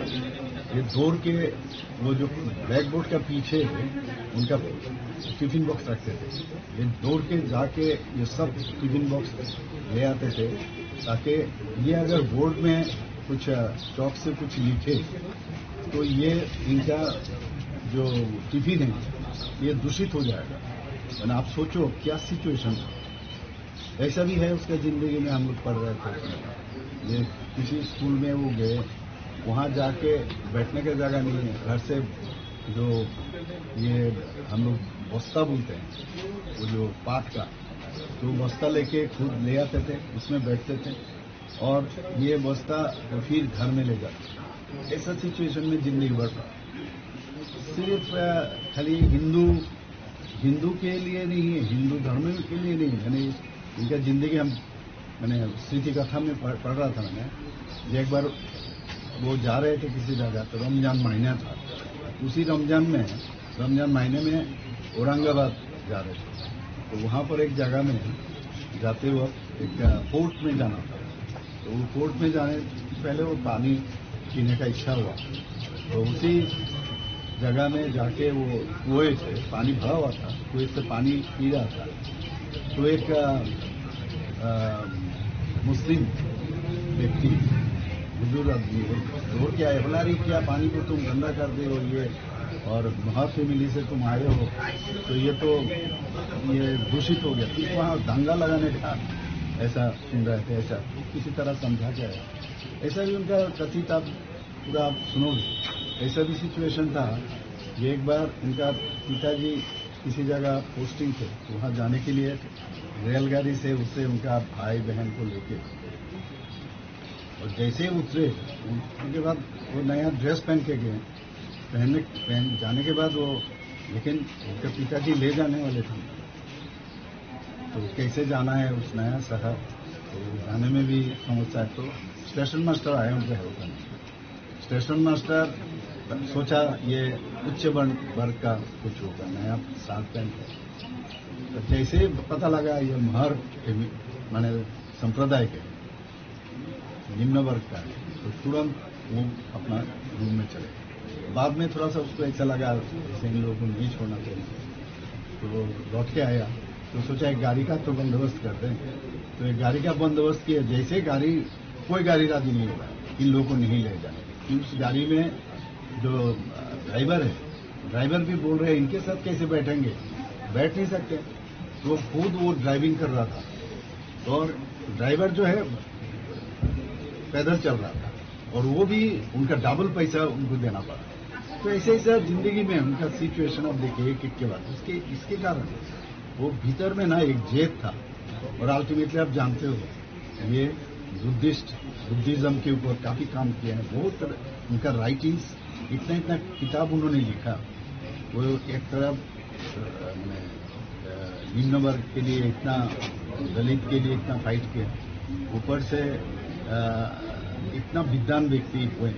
ये दौड़ के वो जो ब्लैक बोर्ड का पीछे उनका टिफिन बॉक्स रखते थे, ये दौड़ के जाके ये सब टिफिन बॉक्स ले आते थे, ताकि ये अगर बोर्ड में कुछ, अ, चॉक से कुछ लिखे, तो ये इनका जो टिफिन है, ये दूषित हो जाएगा। यानी आप सोचो क्या सिचुएशन था। ऐसा भी है, उसका जिंदगी में हम लोग पढ़ रहे थे। ये किसी स्कूल में वो गए, वहाँ जाके बैठने का जगह नहीं है। घर से जो ये हम लोग बस्ता बोलते हैं, वो जो पाट का, तो बस्ता लेके खुद ले आते थे, उसमें बैठते थे और ये बस्ता फिर घर में ले जाते थे। ऐसा सिचुएशन में जिंदगी भर था। सिर्फ, अ, खाली हिंदू, हिंदू के लिए नहीं है, हिंदू धर्म के लिए नहीं है। यानी इनका जिंदगी हम, मैंने स्मृति कथा में पढ़, पढ़ रहा था मैंने, कि एक बार वो जा रहे थे किसी जगह, तो रमजान महीना था। उसी रमजान में, रमजान महीने में औरंगाबाद जा रहे थे, तो वहाँ पर एक जगह में जाते वक्त एक, अ, फोर्ट में जाना था। तो वो कोर्ट में जाने से पहले वो पानी पीने का इच्छा हुआ, तो उसी जगह में जाके वो कुएं से पानी भरा हुआ था, कुएं से पानी पी रहा था। तो एक, अ, अ, मुस्लिम व्यक्ति, बुजुर्ग आदमी, वो दौड़ के आए, बोला, "अरे, क्या पानी को तुम गंदा कर दे हो, ये और महाफैमिली से तुम आए हो, तो ये तो, ये दूषित हो गया।" तो वहाँ दंगा लगाने का ऐसा सुन रहे थे, ऐसा किसी तरह समझा के आया। ऐसा भी उनका कथित, आप पूरा आप सुनोगे, ऐसा भी सिचुएशन था कि एक बार उनका पिताजी किसी जगह पोस्टिंग थे, तो वहाँ जाने के लिए रेलगाड़ी से उतरे उनका भाई बहन को लेके। और जैसे ही उतरे, उनके बाद वो नया ड्रेस पहन के गए। पहनने, पहन, जाने के बाद वो, लेकिन उनके पिताजी ले जाने वाले थे, तो कैसे जाना है उस नया शहर, तो जाने में भी समस्या है। तो स्टेशन मास्टर आए उनके हेल्प करने। स्टेशन मास्टर सोचा ये उच्च वर्ण वर्ग का कुछ होगा, नया सार्ट पैंट है। तो जैसे ही पता लगा ये महर के, माने संप्रदाय के निम्न वर्ग का है, तो तुरंत वो अपना रूम में चले गए। बाद में थोड़ा सा उसको ऐसा लगा जैसे इन लोगों को नहीं छोड़ना चाहिए, तो वो लौट के आया। तो सोचा एक गाड़ी का तो बंदोबस्त करते हैं। तो एक गाड़ी का बंदोबस्त किया। जैसे गाड़ी, कोई गाड़ी राजी नहीं हो रहा इन लोगों को नहीं ले जाने की। उस गाड़ी में जो ड्राइवर है, ड्राइवर भी बोल रहे हैं इनके साथ कैसे बैठेंगे, बैठ नहीं सकते। तो खुद वो ड्राइविंग कर रहा था और ड्राइवर जो है पैदल चल रहा था और वो भी उनका डबल पैसा उनको देना पड़ा। तो ऐसे ऐसा जिंदगी में उनका सिचुएशन आप देखिए एक एक के बाद उसके, इसके कारण वो भीतर में ना एक जेद था। और अल्टीमेटली आप जानते हो ये बुद्धिस्ट, बुद्धिज्म के ऊपर काफी काम किया है। बहुत तरह उनका राइटिंग्स, इतना इतना किताब उन्होंने लिखा। वो एक तरफ अ, मैंने, अ, निम्न वर्ग के लिए इतना, दलित के लिए इतना फाइट किया, ऊपर से अ, इतना विद्वान व्यक्ति हुए।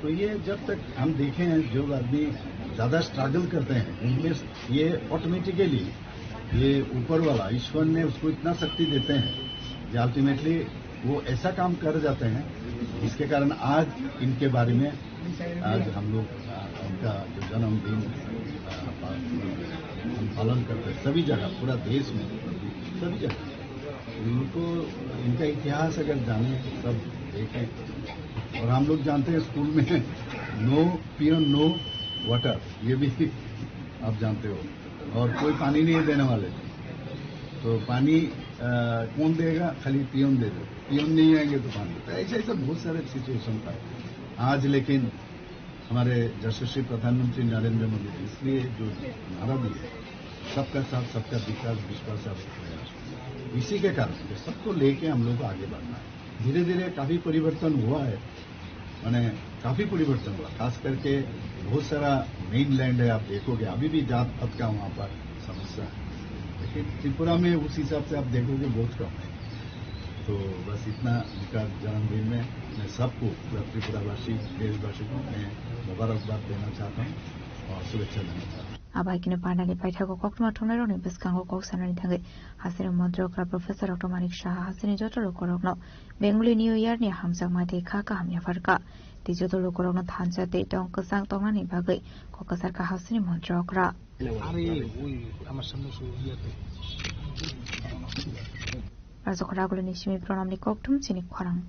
तो ये जब तक हम देखें जो आदमी ज्यादा स्ट्रगल करते हैं उनमें ये ऑटोमेटिकली ये ऊपर वाला ईश्वर ने उसको इतना शक्ति देते हैं कि अल्टीमेटली वो ऐसा काम कर जाते हैं जिसके कारण आज इनके बारे में आज हम लोग, आ, उनका जो जन्मदिन, आ, पा-, हम पालन करते हैं सभी जगह, पूरा देश में, सभी जगह। उनको, इनका इतिहास अगर जाने, सब देखें। और हम लोग जानते हैं स्कूल में no peon, no water, ये भी आप जानते हो। और कोई पानी नहीं देने वाले। तो पानी, आ, कौन देगा? खाली पियोन दे दो। पियोन नहीं आएंगे तो पानी। तो ऐसे, ऐसे बहुत सारे सिचुएशन था। आज लेकिन हमारे यशस्वी प्रधानमंत्री नरेंद्र मोदी ने इसलिए जो नारा दिया है, सबका साथ, सबका विकास, विश्वास और प्रयास, इसी के कारण कि सबको लेके हम लोग को आगे बढ़ना है। धीरे-धीरे काफी परिवर्तन हुआ है, माने काफी परिवर्तन हुआ, खास करके बहुत सारा मेनलैंड है, आप देखोगे अभी भी जात पात का वहाँ पर समस्या है, लेकिन त्रिपुरा में उस हिसाब से आप देखोगे बहुत कम है। तो बस इतना, उनका जन्मदिन में मैं सबको, पूरा त्रिपुरावासी, देशवासी को मैं मुबारकबाद देना चाहता हूँ और शुभेच्छा देना चाहता हूँ। Abai kino pandani paithago koktwma thumnairokni bwskango kok sanani thangwi hasini montri okra Professor Doctor Manik Saha hasini joto lukurokno Bengali New Year ni hamjakma tei kha kaham yapharkha. Tei joto lukurokno thansa tei tong kwchang tongnani bagwi kok kwcharkha hasini montri okra. আরে ওই আমার সামনে সে ইয়াতে Rajok Raguli ni simi pranamni kokthum chini khorang.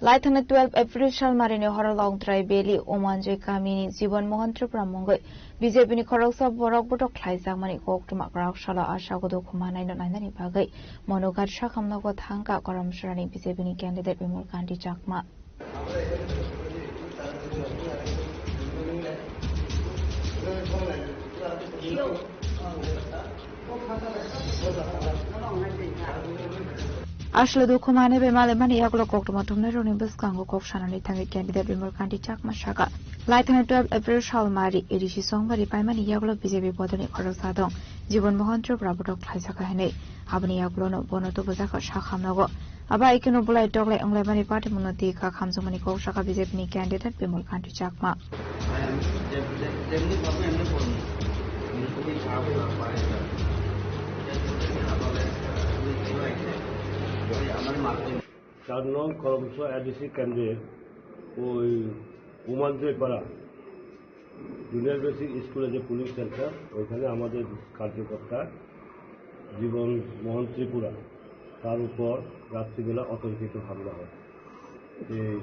Laithana twelve April salmarini horo Longtrai Valley Umanjoi kamini Jibon Mohan Tripura mungwi B J P ni khoroksa borok botok khlaijakmani koktwma kwrak salo ashago dukhu manaino nainani bagwi Monughat sakhamnogo thangkha Karamsarani B J P ni candidate Bimal Kanti Chakma. Aswk dukhu mane bai male mani yagulo koktwma thumnairokni bwskango kok sanani thangwi candidate Bimal Kanti Chakma sakha. Laithani twelve April salmari A D C songmari paimani yagulo B J P bodolni khoroksa dong Jibon Mohan Tripura botok khlaijakha hinwi. Aboni yagulono bono tubujakha sakhamnogo. Abo hai kheno bolai toklai wnglaimani party mungno twi kha khamjakmani kok sakha B J P ni candidate Bimal Kanti Chakma. চার নং করমসো এডিসি কেন্দ্রের ওই উমাঞ্জয়পাড়া junior basic স্কুলে যে pulling centre, ওইখানে আমাদের কার্যকর্তা জীবন মোহন ত্রিপুরা, তার উপর রাত্রিবেলা অতর্কিত হামলা হয়। এই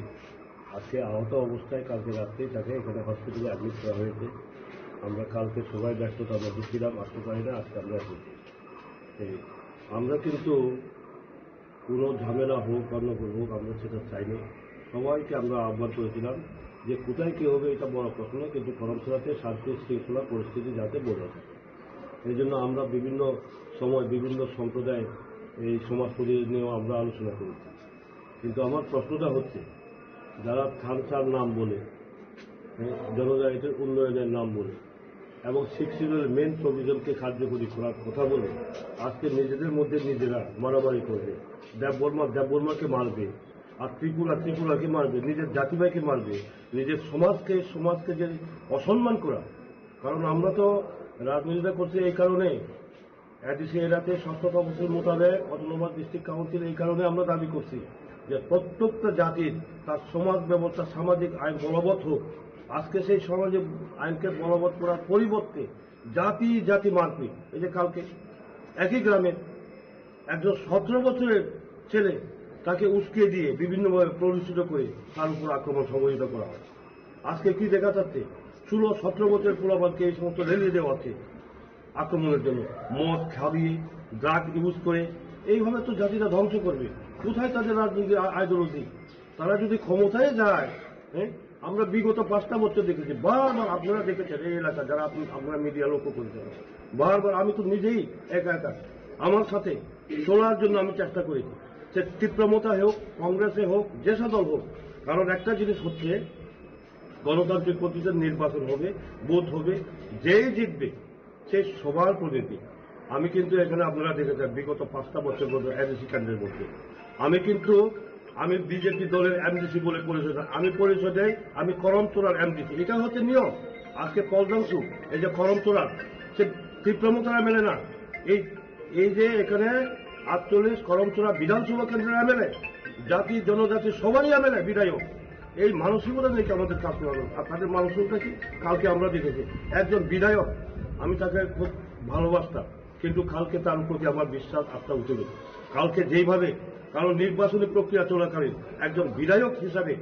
আজকে আহত অবস্থায় কালকে রাত্রেই তাকে এখানে হসপিটালে অ্যাডমিট করা হয়েছে। আমরা কালকে সবাই ব্যস্ততার মধ্যে ছিলাম, আসতে পারি না, আজকে আমরা এসেছি। এই আমরা কিন্তু কোনো ঝামেলা হোক, গণ্ডগোল হোক, আমরা সেটা চাই না। সবাইকে আমরা আহ্বান করেছিলাম যে কোথায় কি হবে এটা বড় প্রশ্ন নয়, কিন্তু করমছড়াতে শান্তি শৃঙ্খলা পরিস্থিতি যাতে বজায় থাকে, এই জন্য আমরা বিভিন্ন সময় বিভিন্ন সম্প্রদায়, এই সমাজ প্রতিনিধি নিয়েও আমরা আলোচনা করেছি। কিন্তু আমার প্রশ্নটা হচ্ছে, যারা থানচার নাম বলে, হ্যাঁ, জনজাতির উন্নয়নের নাম বলে এবং সিক্স শিডিউলের মেইন প্রভিশনকে কার্যকরী করার কথা বলে আজকে নিজেদের মধ্যে নিজেরা মারামারি করবে। দেববর্মা দেববর্মাকে মারবে, আর ত্রিপুরা ত্রিপুরাকে মারবে, নিজের জাতিভাইকে মারবে, নিজের সমাজকে সমাজকে যে অসম্মান করা। কারণ আমরা তো রাজনীতিটা করছি এই কারণে, এডিসি এরিয়াতে সত্তর কর্মসূচি মোতাবেক অটোনোমাস ডিস্ট্রিক্ট কাউন্সিল এই কারণে আমরা দাবি করছি যে প্রত্যেকটা জাতির তার সমাজ ব্যবস্থা, সামাজিক আইন বলবৎ হোক। আজকে সেই সমাজে আইনকে বলবৎ করার পরিবর্তে জাতি জাতি মারপিট। এই যে কালকে একই গ্রামে একজন সতেরো বছরের ছেলে, তাকে উস্কে দিয়ে বিভিন্নভাবে প্ররোচিত করে তার উপর আক্রমণ সংঘটিত করা হয়। আজকে কি দেখা যাচ্ছে, ষোলো সতেরো বছরের পোলাপানকে এই সমস্ত রেলি দেওয়া হচ্ছে আক্রমণের জন্য। মদ খাইয়ে, ড্রাগ ইউজ করে এইভাবে তো জাতিটা ধ্বংস করবে। কোথায় তাদের রাজনৈতিক আ-, আইডিওলজি? তারা যদি ক্ষমতায় যায়, হ্যাঁ, আমরা বিগত পাঁচটা বছর দেখেছি, বারবার আপনারা দেখেছেন এই এলাকা, যারা আপনি, আপনারা মিডিয়া লক্ষ্য করেছেন, বারবার আমি তো নিজেই একা একা আমার সাথে চলার জন্য আমি চেষ্টা করেছি, সে তীব্রমতা হোক, কংগ্রেসে হোক, যে সব দল হোক। কারণ একটা জিনিস হচ্ছে, গণতান্ত্রিক পদ্ধতিতে নির্বাচন হবে, ভোট হবে, যেই জিতবে সেই সবার প্রতিনিধি। আমি কিন্তু এখানে আপনারা দেখেছেন বিগত পাঁচটা বছর পর্যন্ত এডিসি ক্যান্ডিডেট বলতে আমি কিন্তু আমি বিজেপি দলের এমডিসি বলে পরিচয় দেয়। আমি পরিচয় দেয় আমি করমতলার এমডিসি। এটা হচ্ছে নিয়ম। আজকে পলজাংশু, এই যে করমতলার, সে তীব্রমতারা মেলে না। এই এই যে এখানে আটচল্লিশ করমতলা বিধানসভা কেন্দ্রের এমএলএ, জাতি জনজাতি সবারই এমএলএ বিধায়ক, এই মানসিকতা নিয়ে কি আমাদের কাজ করা দরকার? আর তাদের মানসিকতা কি? কালকে আমরা দেখেছি একজন বিধায়ক, আমি তাকে খুব ভালোবাসতাম, কিন্তু কালকে তার প্রতি আমার বিশ্বাস আস্থা উঠে গেছে। কালকে যেইভাবে, কারণ নির্বাচনী প্রক্রিয়া চলাকালীন একজন বিধায়ক হিসাবে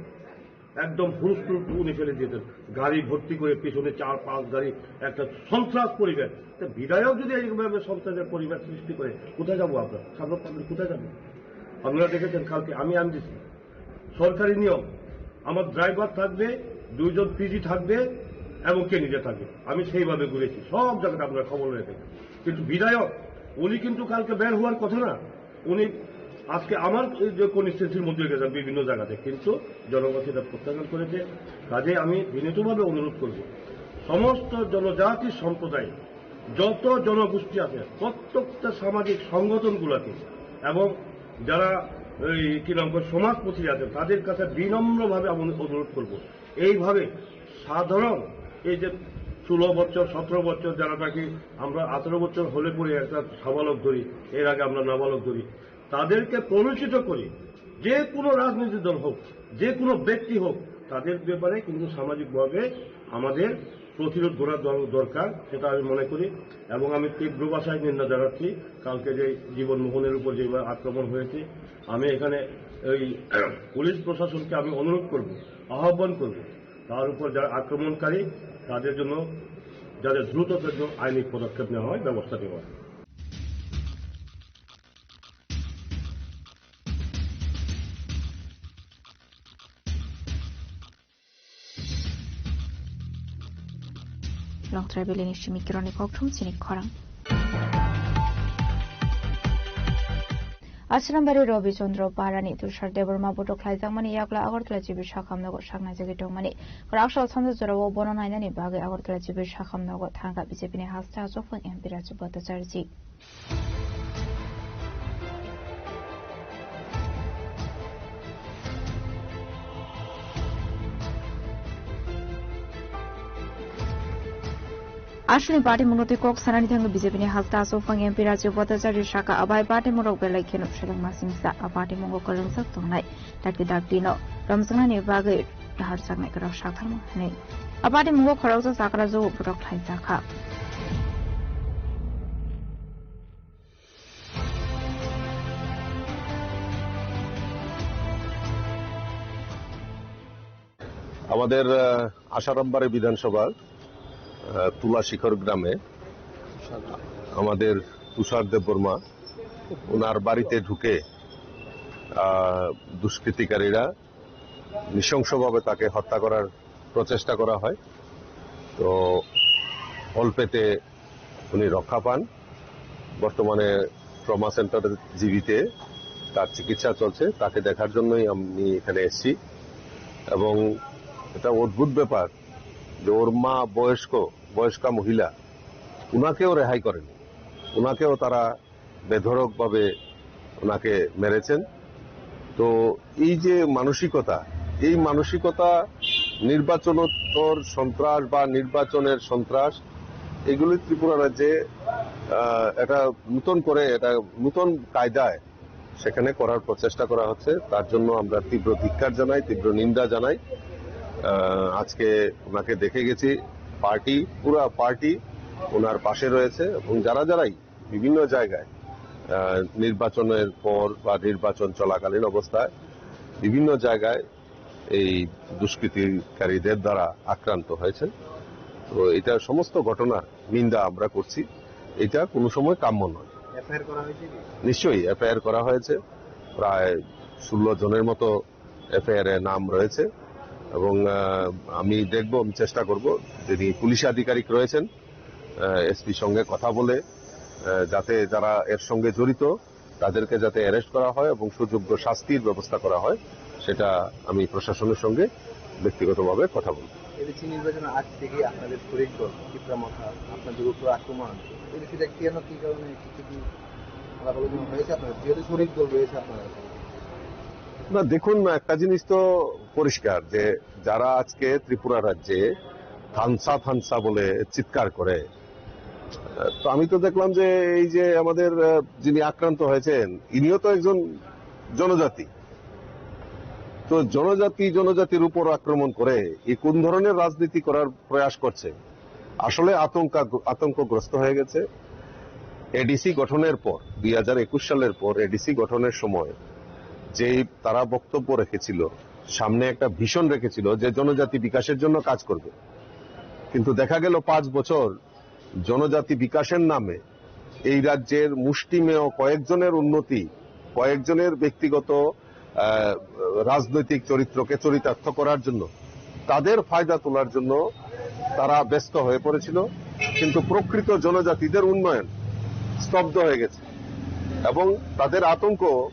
একদম হুলস্থুল উনি ফেলে দিয়েছেন, গাড়ি ভর্তি করে পিছনে চার পাঁচ গাড়ি, একটা সন্ত্রাস পরিবেশ। তা বিধায়ক যদি এইভাবে সন্ত্রাসের পরিবেশ সৃষ্টি করে, কোথায় যাবো আমরা? সাধারণ পাবলিক কোথায় যাবো? আপনারা দেখেছেন কালকে আমি আনছি সরকারি নিয়ম, আমার ড্রাইভার থাকবে, দুইজন পিজি থাকবে এবং ক্যান্ডিডেট থাকবে। আমি সেইভাবে ঘুরেছি, সব জায়গাতে আপনারা খবর রয়েছে। কিন্তু বিধায়ক উনি কিন্তু কালকে বের হওয়ার কথা না, উনি আজকে আমার এই যে কনস্টিটিউয়েন্সির মধ্যে গেছেন বিভিন্ন জায়গাতে, কিন্তু জনগণ সেটা প্রত্যাখ্যান করেছে। কাজে আমি বিনীতভাবে অনুরোধ করব, সমস্ত জনজাতি সম্প্রদায়, যত জনগোষ্ঠী আছে, প্রত্যেকটা সামাজিক সংগঠনগুলোকে এবং যারা এই কি নাম করে সমাজপতি আছেন, তাদের কাছে বিনম্রভাবে আমি অনুরোধ করব, এইভাবে সাধারণ এই যে ষোলো বছর, সতেরো বছর, যারা নাকি আমরা আঠারো বছর হলে পরে একটা সাবালক ধরি, এর আগে আমরা নাবালক ধরি, তাদেরকে প্ররোচিত করে যে কোনো রাজনৈতিক দল হোক, যে কোনো ব্যক্তি হোক, তাদের ব্যাপারে কিন্তু সামাজিকভাবে আমাদের প্রতিরোধ করার দর-, দরকার, সেটা আমি মনে করি। এবং আমি তীব্র ভাষায় নিন্দা জানাচ্ছি কালকে যে জীবন মোহনের উপর যেভাবে আক্রমণ হয়েছে। আমি এখানে এই পুলিশ প্রশাসনকে আমি অনুরোধ করব, আহ্বান করব, তার উপর যারা আক্রমণকারী, তাদের জন্য যাতে দ্রুত জন্য আইনি পদক্ষেপ নেওয়া হয়, ব্যবস্থা নেওয়া হয়। Longtrai Valley ni simi kironi kokthum chini khorang. Ashram bari Robi Chandra Parani Tushar Debbarma botok khlaijakmani yakla Agartala G B Sakham nogo saknai jagwi tongmani. Raksa sanja jorao bono nainani bagwi Agartala G B Sakham nogo thangkha B J P ni hasta achukphang M P Raju Bhattacharya ji. Aswkni party mungno twi kok sanani thangwi B J P ni hasta achukphang M P Raju Bhattacharya saka, abai party mungrok belai kheno selengma singsa, a party mungo kwlwngsak tongnai. Dakti dakti no romjaknani bagwi daharjaknai kwrwk sakthangma hwnwi. A party mungo khoroksa chakra jogo botok khlaijakha. আমাদের, আহ, আশারামবাড়ি বিধানসভার, আহ, তুলাশিখর গ্রামে আমাদের তুষার দেববর্মা, ওনার বাড়িতে ঢুকে, আহ, দুষ্কৃতিকারীরা নৃশংসভাবে তাকে হত্যা করার প্রচেষ্টা করা হয়। তো অল্পেতে উনি রক্ষা পান। বর্তমানে ট্রমা সেন্টার জিবিতে তার চিকিৎসা চলছে, তাকে দেখার জন্যই আমি এখানে এসেছি। এবং এটা অদ্ভুত ব্যাপার যে ওর মা বয়স্ক, বয়স্কা মহিলা, ওনাকেও রেহাই করেনি, ওনাকেও তারা বেধড়কভাবে ওনাকে মেরেছেন। তো এই যে মানসিকতা, এই মানসিকতা নির্বাচনোত্তর সন্ত্রাস বা নির্বাচনের সন্ত্রাস, এগুলি ত্রিপুরা রাজ্যে, আহ, এটা নতুন করে, এটা নতুন কায়দায় সেখানে করার প্রচেষ্টা করা হচ্ছে। তার জন্য আমরা তীব্র ধিক্কার জানাই, তীব্র নিন্দা জানাই। আহ, আজকে ওনাকে দেখে গেছি, পার্টি, পুরা পার্টি ওনার পাশে রয়েছে এবং যারা যারাই বিভিন্ন জায়গায়, আহ, নির্বাচনের পর বা নির্বাচন চলাকালীন অবস্থায় বিভিন্ন জায়গায় এই দুষ্কৃতিকারীদের দ্বারা আক্রান্ত হয়েছেন। তো এটা সমস্ত ঘটনার নিন্দা আমরা করছি, এটা কোনো সময় কাম্য নয়। এফআইআর করা হয়েছে কি? নিশ্চয়ই এফআইআর করা হয়েছে, প্রায় ষোলো জনের মতো এফআইআর এ নাম রয়েছে এবং, আহ, আমি দেখব, আমি চেষ্টা করব, যিনি পুলিশ আধিকারিক রয়েছেন, আহ, এসপি সঙ্গে কথা বলে, আহ, যাতে যারা এর সঙ্গে জড়িত তাদেরকে যাতে অ্যারেস্ট করা হয় এবং সুযোগ্য শাস্তির ব্যবস্থা করা হয়, সেটা আমি প্রশাসনের সঙ্গে ব্যক্তিগতভাবে কথা বলব। এডিসি নির্বাচনের আগ থেকেই আপনাদের শরিক দল তীব্র মাথা আপনাদের উপর আক্রমণ, এডিসিটা কেন, কি কারণে, কি কি আলাপ আলোচনা হয়েছে আপনাদের, যেহেতু শরিক দল রয়েছে আপনাদের? না, দেখুন, একটা জিনিস তো পরিষ্কার যে যারা আজকে ত্রিপুরা রাজ্যে থানসা থানসা বলে চিৎকার করে, তো আমি তো দেখলাম যে এই যে আমাদের, আহ, যিনি আক্রান্ত হয়েছেন, ইনিও তো একজন জনজাতি। তো জনজাতি জনজাতির উপর আক্রমণ করে এই কোন ধরনের রাজনীতি করার প্রয়াস করছে? আসলে আতঙ্কা-, আতঙ্কগ্রস্ত হয়ে গেছে। এডিসি গঠনের পর, দুই হাজার একুশ সালের পর এডিসি গঠনের সময় যেই তারা বক্তব্য রেখেছিল, সামনে একটা ভিশন রেখেছিল যে জনজাতি বিকাশের জন্য কাজ করবে, কিন্তু দেখা গেল পাঁচ বছর জনজাতি বিকাশের নামে এই রাজ্যের মুষ্টিমেয় কয়েকজনের উন্নতি, কয়েকজনের ব্যক্তিগত, আহ, রাজনৈতিক চরিত্রকে চরিতার্থ করার জন্য, তাদের ফায়দা তোলার জন্য তারা ব্যস্ত হয়ে পড়েছিল, কিন্তু প্রকৃত জনজাতিদের উন্নয়ন স্তব্ধ হয়ে গেছে। এবং তাদের আতঙ্ক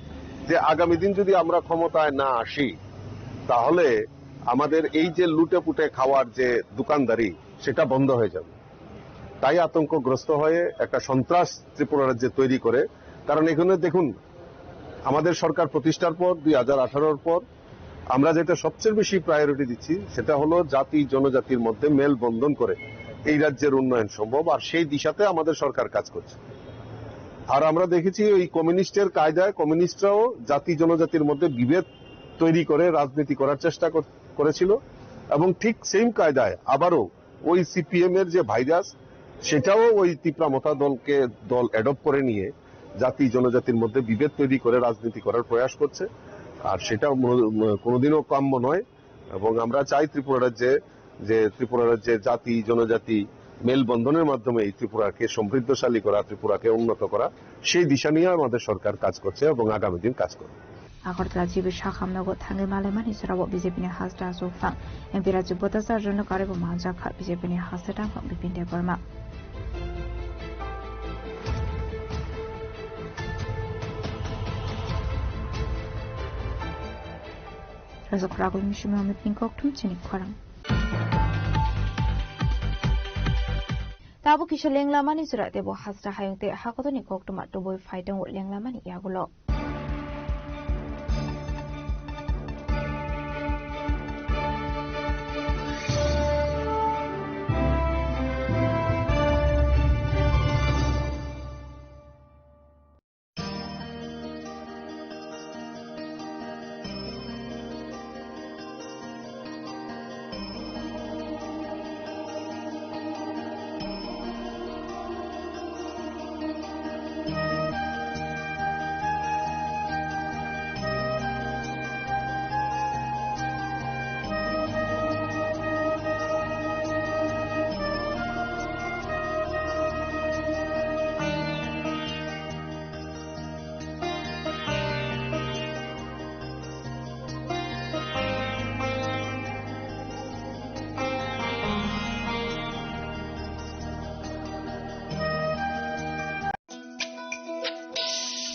যে আগামী দিন যদি আমরা ক্ষমতায় না আসি, তাহলে আমাদের এই যে লুটে পুটে খাওয়ার যে দোকানদারি, সেটা বন্ধ হয়ে যাবে। তাই আতঙ্কগ্রস্ত হয়ে একটা সন্ত্রাস ত্রিপুরা রাজ্যে তৈরি করে। কারণ এখানে দেখুন, আমাদের সরকার প্রতিষ্ঠার পর, দুই হাজার আঠারোর পর, আমরা যেটা সবচেয়ে বেশি প্রায়োরিটি দিচ্ছি, সেটা হলো জাতি জনজাতির মধ্যে মেলবন্ধন করে এই রাজ্যের উন্নয়ন সম্ভব, আর সেই দিশাতে আমাদের সরকার কাজ করছে। আর আমরা দেখেছি, ওই কমিউনিস্টের কায়দায় কমিউনিস্টরাও জাতি জনজাতির মধ্যে বিভেদ তৈরি করে রাজনীতি করার চেষ্টা কর-, করেছিল, এবং ঠিক সেম কায়দায় আবারও ওই সিপিএম এর যে ভাইরাস, সেটাও ওই তিপ্রা মথা দলকে, দল অ্যাডপ্ট করে নিয়ে জাতি জনজাতির মধ্যে বিভেদ তৈরি করে রাজনীতি করার প্রয়াস করছে। আর সেটা মনো-, কোনোদিনও কাম্য নয়। এবং আমরা চাই ত্রিপুরা রাজ্যে, যে ত্রিপুরা রাজ্যে জাতি জনজাতি মেলবন্ধনের মাধ্যমে এই ত্রিপুরাকে সমৃদ্ধশালী করা, ত্রিপুরাকে উন্নত করা, সেই দিশা নিয়ে আমাদের সরকার কাজ করছে এবং আগামী দিন কাজ করবে। Agartala G B Sakham nogo thangwi malaimani jorao B J P ni hasta achukphang M P Raju Bhattacharya no karwi bo manjak kha B J P ni hasta tangphang Bipin Debbarma. Rajak khoragwi misi mamit ni kokthum chini khorang. Tabuk kisa lenglamani jora tebo hasta hayung tei hakotorni koktwma tubui phai tongo lenglamani yagulo.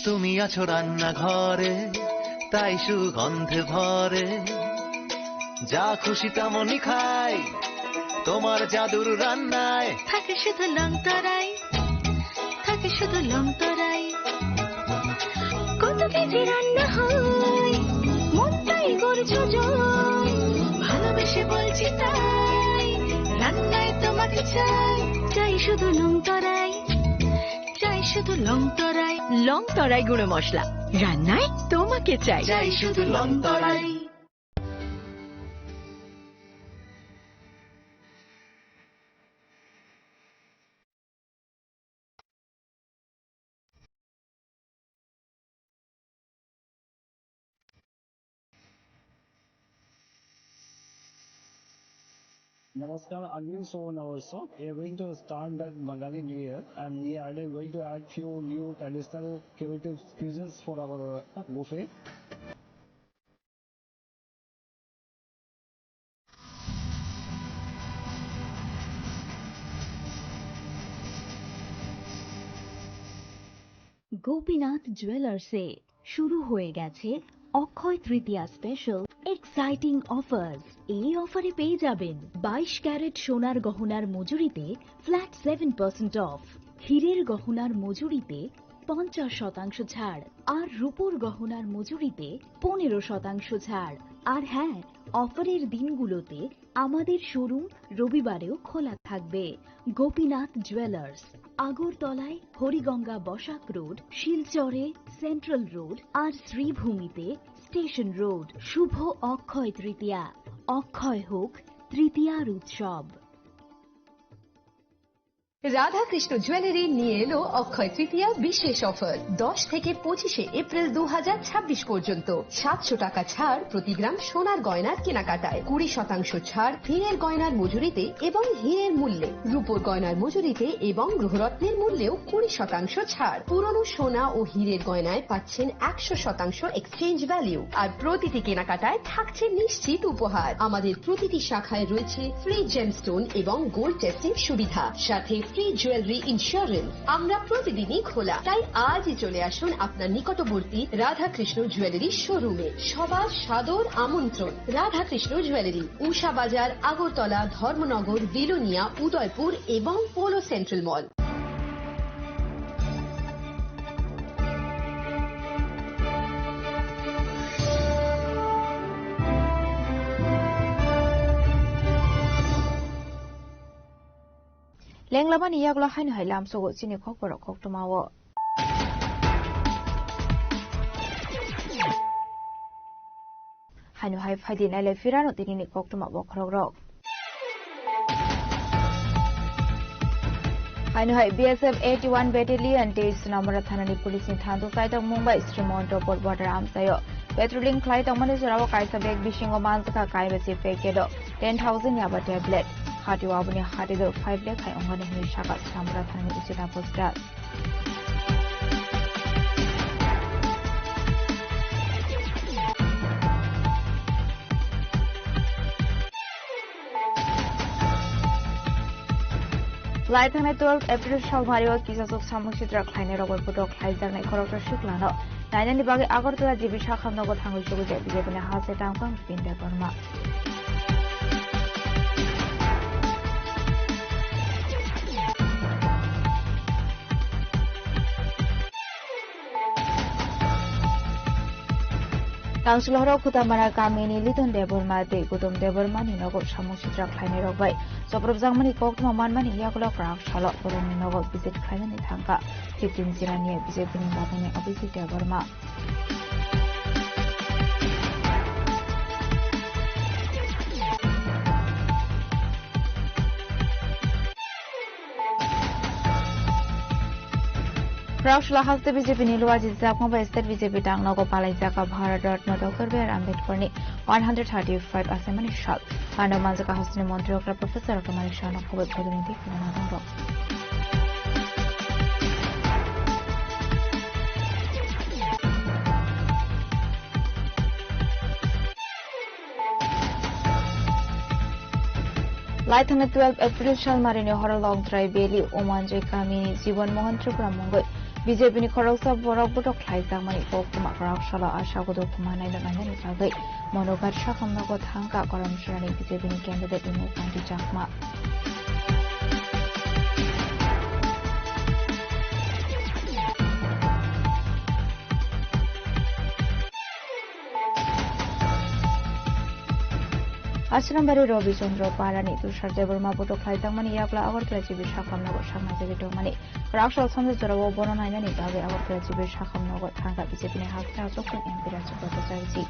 তুমি আছো রান্নাঘরে, তাই সুগন্ধে ভরে। যা খুশি তেমনই খাই, তোমার জাদুর রান্নায়। থাকে শুধু লং তরাই, থাকে শুধু লং তরাই। কত কেজি রান্না হয়, মনটাই করছো জয়। ভালোবেসে বলছি তাই, রান্নায় তোমাকে চাই। চাই শুধু লং তরাই, চাই শুধু লং তরাই। লং তরাই গুঁড়ো মশলা, রান্নায় তোমাকে চাই। চাই শুধু লং তরাই। Namaskar, again so now also. We are going to start that Bangali New Year, and we are going to add few new traditional creative cuisines for our buffet. Gopinath জুয়েলার্সে শুরু হয়ে গেছে অক্ষয় তৃতীয়া স্পেশাল এক্সাইটিং অফার্স। এই অফারে পেয়ে যাবেন বাইশ ক্যারেট সোনার গহনার মজুরিতে ফ্ল্যাট সেভেন পার্সেন্ট অফ, হীরের গহনার মজুরিতে পঞ্চাশ শতাংশ ছাড়, আর রূপোর গহনার মজুরিতে পনেরো শতাংশ ছাড়। আর হ্যাঁ, অফারের দিনগুলোতে আমাদের শোরুম রবিবারেও খোলা থাকবে। গোপীনাথ জুয়েলার্স, আগরতলায় হরিগঙ্গা বসাক রোড, শিলচরে সেন্ট্রাল রোড আর শ্রীভূমিতে স্টেশন রোড। শুভ অক্ষয় তৃতীয়া, অক্ষয় হোক তৃতীয়ার উৎসব। রাধাকৃষ্ণ জুয়েলারি নিয়ে এলো অক্ষয় তৃতীয়া বিশেষ অফার। দশ থেকে পঁচিশে এপ্রিল দু হাজার ছাব্বিশ পর্যন্ত সাতশো টাকা ছাড় প্রতি গ্রাম সোনার গয়নার কেনাকাটায়, কুড়ি শতাংশ ছাড় হীরের গয়নার মজুরিতে এবং হীরের মূল্যে, রূপোর গয়নার মজুরিতে এবং গ্রহরত্নের মূল্যেও কুড়ি শতাংশ ছাড়। পুরনো সোনা ও হীরের গয়নায় পাচ্ছেন একশো শতাংশ এক্সচেঞ্জ ভ্যালু, আর প্রতিটি কেনাকাটায় থাকছে নিশ্চিত উপহার। আমাদের প্রতিটি শাখায় রয়েছে ফ্রি জেমস্টোন এবং গোল্ড টেস্টিং সুবিধা, সাথে ফ্রি জুয়েলারি ইন্স্যুরেন্স। আমরা প্রতিদিনই খোলা, তাই আজই চলে আসুন আপনার নিকটবর্তী রাধাকৃষ্ণ জুয়েলারি শোরুমে। সবার সাদর আমন্ত্রণ। রাধাকৃষ্ণ জুয়েলারি, উষা বাজার, আগরতলা, ধর্মনগর, বিলোনিয়া, উদয়পুর এবং polo central mall. Lenglamani yagulo haino hai lamsogo chini kokborok koktwmao. Haino hai phaidi nailai phirano tinini koktwma bokhorokrok. Haino hai B S F eighty-one Battalion tei Sonamura thanani police ni thandu kaitok mung bai Srimonto Border amchaio patrolling khlai tongmani jorao kaisa bag bisingo manjakha kaibasi packet o ten thousand yaba tablet. Hatio aboni hati do five lakh hai ongani hinwi saka Sonamura thanani uchi Taposh Das. Lai thangnai twelve April salmario kisasuk samung sitra khlainai rokbai putok khlaijaknai khoroksa siklano nainani bagwi Agartala G B sakham nogo thangwi chugwijak B J P ni hase tangphang Bipin Debbarma. Tangsil horo Khutamara kamini Liton Debbarma tei Gautam Debbarmani nogo samung sitra khlainairok bai chopropjakmani koktwma manmani yagulo kwrak salo borokni nogo visit khlainani thangkha fifteen Jirania B J P ni bagwini Abhijit Debbarma. Rausula haste B J P ni luaji jakma bai state B J P tang nogo palai jaka Bharat Ratna Doctor B R Ambedkar ni one hundred thirty-five asemani sal. Ano manjaka hasteni montri okra Professor Doctor Manik Saha no khoboi khoboi ni dik nana tangro. Lai thangnai twelve April salmarini horo Longtrai Valley Umanjoi kamini Jibon Mohan Tripura mungwi B J P ni khoroksa borok botok khlaijakmani koktwma kwrak salo Asha Godopuma naina nainani bagwi Monoghat sakamnogo thangkha Karamchurani B J P ni candidate Imul Kanti Chakma. Asrambari Robi Chandra Parani Tushar Debbarma botok khlaijakmani yakla Agartala G B sakamnogo saknajagwi tongmani. Kwrak salo Sanjay jorao bono nainani bagwi Agartala G B sakamnogo thangkha B J P ni hakhe achukthung M P Rajendra Bhattacharya ji.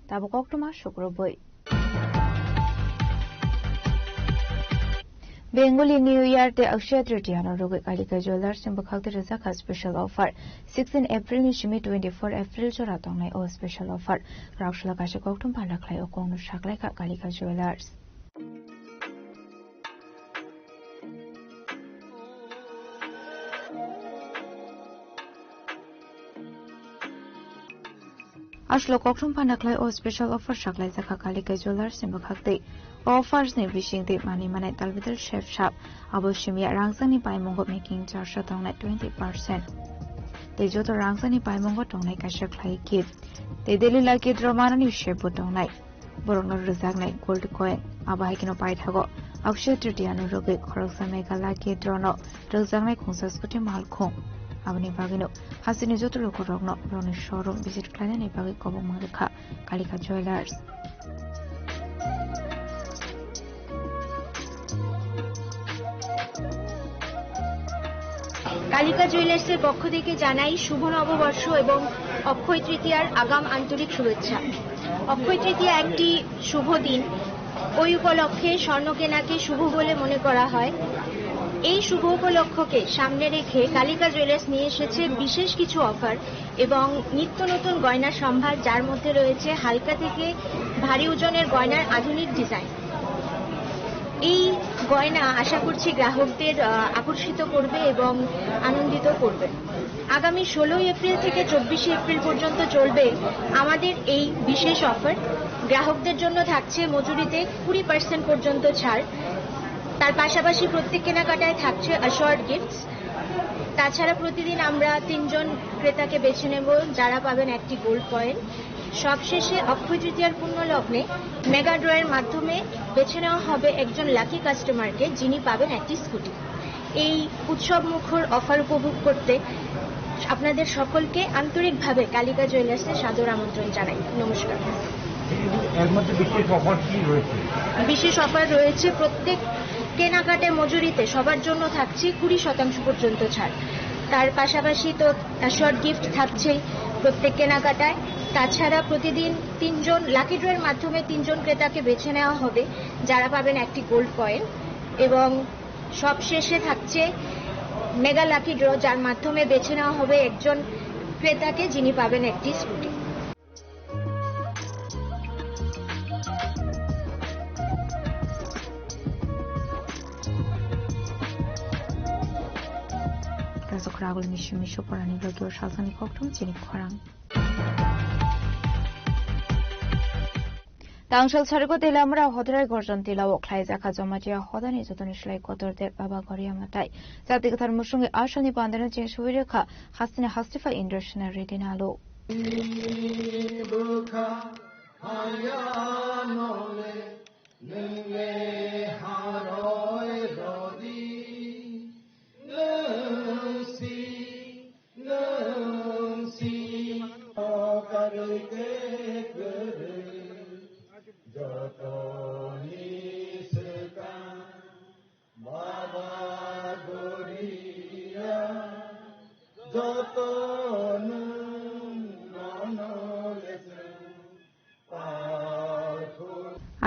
Tabuk koktwma sukrubwi. Bengali New Year tei Akshaya Tritiya no rwgwi Kalika Jewellers ni bwkhak twi rwjakha special offer. Sixteen April ni simi twenty-four April jora tongnai o special offer. Kwrak salo kaisa koktwma panda khlai o kokno saklaikha Kalika Jewellers. Aswk koktwma panda khlai o special offer saklaijakha Kalika Jewellers ni bwkhak twi. O offers ni bising twi manwi manai talbidal sep sap, abo simiya rangchakni paimungo making charge o tongnai twenty percent. Tei joto rangchakni paimungo tongnai kaisa khlai gift. Tei daily lucky draw manani sep bo tongnai. Borokno rwjaknai gold coin. Abo hai kheno paithago Akshaya Tritiya no rwgwi khoroksa mega lucky draw no rwjaknai khungsa scooty malkhung. Aboni bagwino hasteni joto lukurokno borokni showroom visit khlainani bagwi kobokma rwkha Kalika Jewellers. Kalika জুয়েলার্সের পক্ষ থেকে জানাই শুভ নববর্ষ এবং অক্ষয় তৃতীয়ার আগাম আন্তরিক শুভেচ্ছা। অক্ষয় তৃতীয়া একটি শুভ দিন, ওই উপলক্ষে স্বর্ণ কেনাকে শুভ বলে মনে করা হয়। এই শুভ উপলক্ষকে সামনে রেখে কালিকা জুয়েলার্স নিয়ে এসেছে বিশেষ কিছু অফার এবং নিত্য নতুন গয়নার সম্ভার, যার মধ্যে রয়েছে হালকা থেকে ভারী ওজনের গয়নার আধুনিক ডিজাইন। এই গয়না আশা করছি গ্রাহকদের, আহ, আকর্ষিত করবে এবং আনন্দিত করবে। আগামী ষোলোই এপ্রিল থেকে চব্বিশে এপ্রিল পর্যন্ত চলবে আমাদের এই বিশেষ অফার। গ্রাহকদের জন্য থাকছে মজুরিতে কুড়ি পার্সেন্ট পর্যন্ত ছাড়। তার পাশাপাশি প্রত্যেক কেনাকাটায় থাকছে অ্যাশোয়ার্ড গিফটস। তাছাড়া প্রতিদিন আমরা তিনজন ক্রেতাকে বেছে নেব, যারা পাবেন একটি গোল্ড কয়েন। সবশেষে অক্ষয় তৃতীয়ার পুণ্য লগ্নে মেগা ড্রয়ের মাধ্যমে বেছে নেওয়া হবে একজন লাকি কাস্টমারকে, যিনি পাবেন একটি স্কুটি। এই উৎসব মুখর অফার উপভোগ করতে আপনাদের সকলকে আন্তরিকভাবে কালিকা জুয়েলার্সে সাদর আমন্ত্রণ জানাই। নমস্কার। এর মধ্যে বিশেষ অফার কি রয়েছে? বিশেষ অফার রয়েছে, প্রত্যেক কেনাকাটায় মজুরিতে সবার জন্য থাকছে কুড়ি শতাংশ পর্যন্ত ছাড়। তার পাশাপাশি তো অ্যাশোয়ার্ড গিফট থাকছেই প্রত্যেক কেনাকাটায়। তাছাড়া প্রতিদিন তিনজন লাকি ড্রয়ের মাধ্যমে তিনজন ক্রেতাকে বেছে নেওয়া হবে, যারা পাবেন একটি গোল্ড কয়েন। এবং সবশেষে থাকছে মেগা লাকি ড্র, যার মাধ্যমে বেছে নেওয়া হবে একজন ক্রেতাকে, যিনি পাবেন একটি scooty. Kaisa khorang agulini simi soporani bagwi o salsani kokthum chini khorang. Tangsal Sarikot Telamra Hodrai Gorjon Tilao khlaijakha Jamatia Hodani jotoni slai kotor de Baba Goria Matai. Jati kwthar musungwi asalni bandano cheng suwi rwkha hasteni Hastifa International Redi Nalo.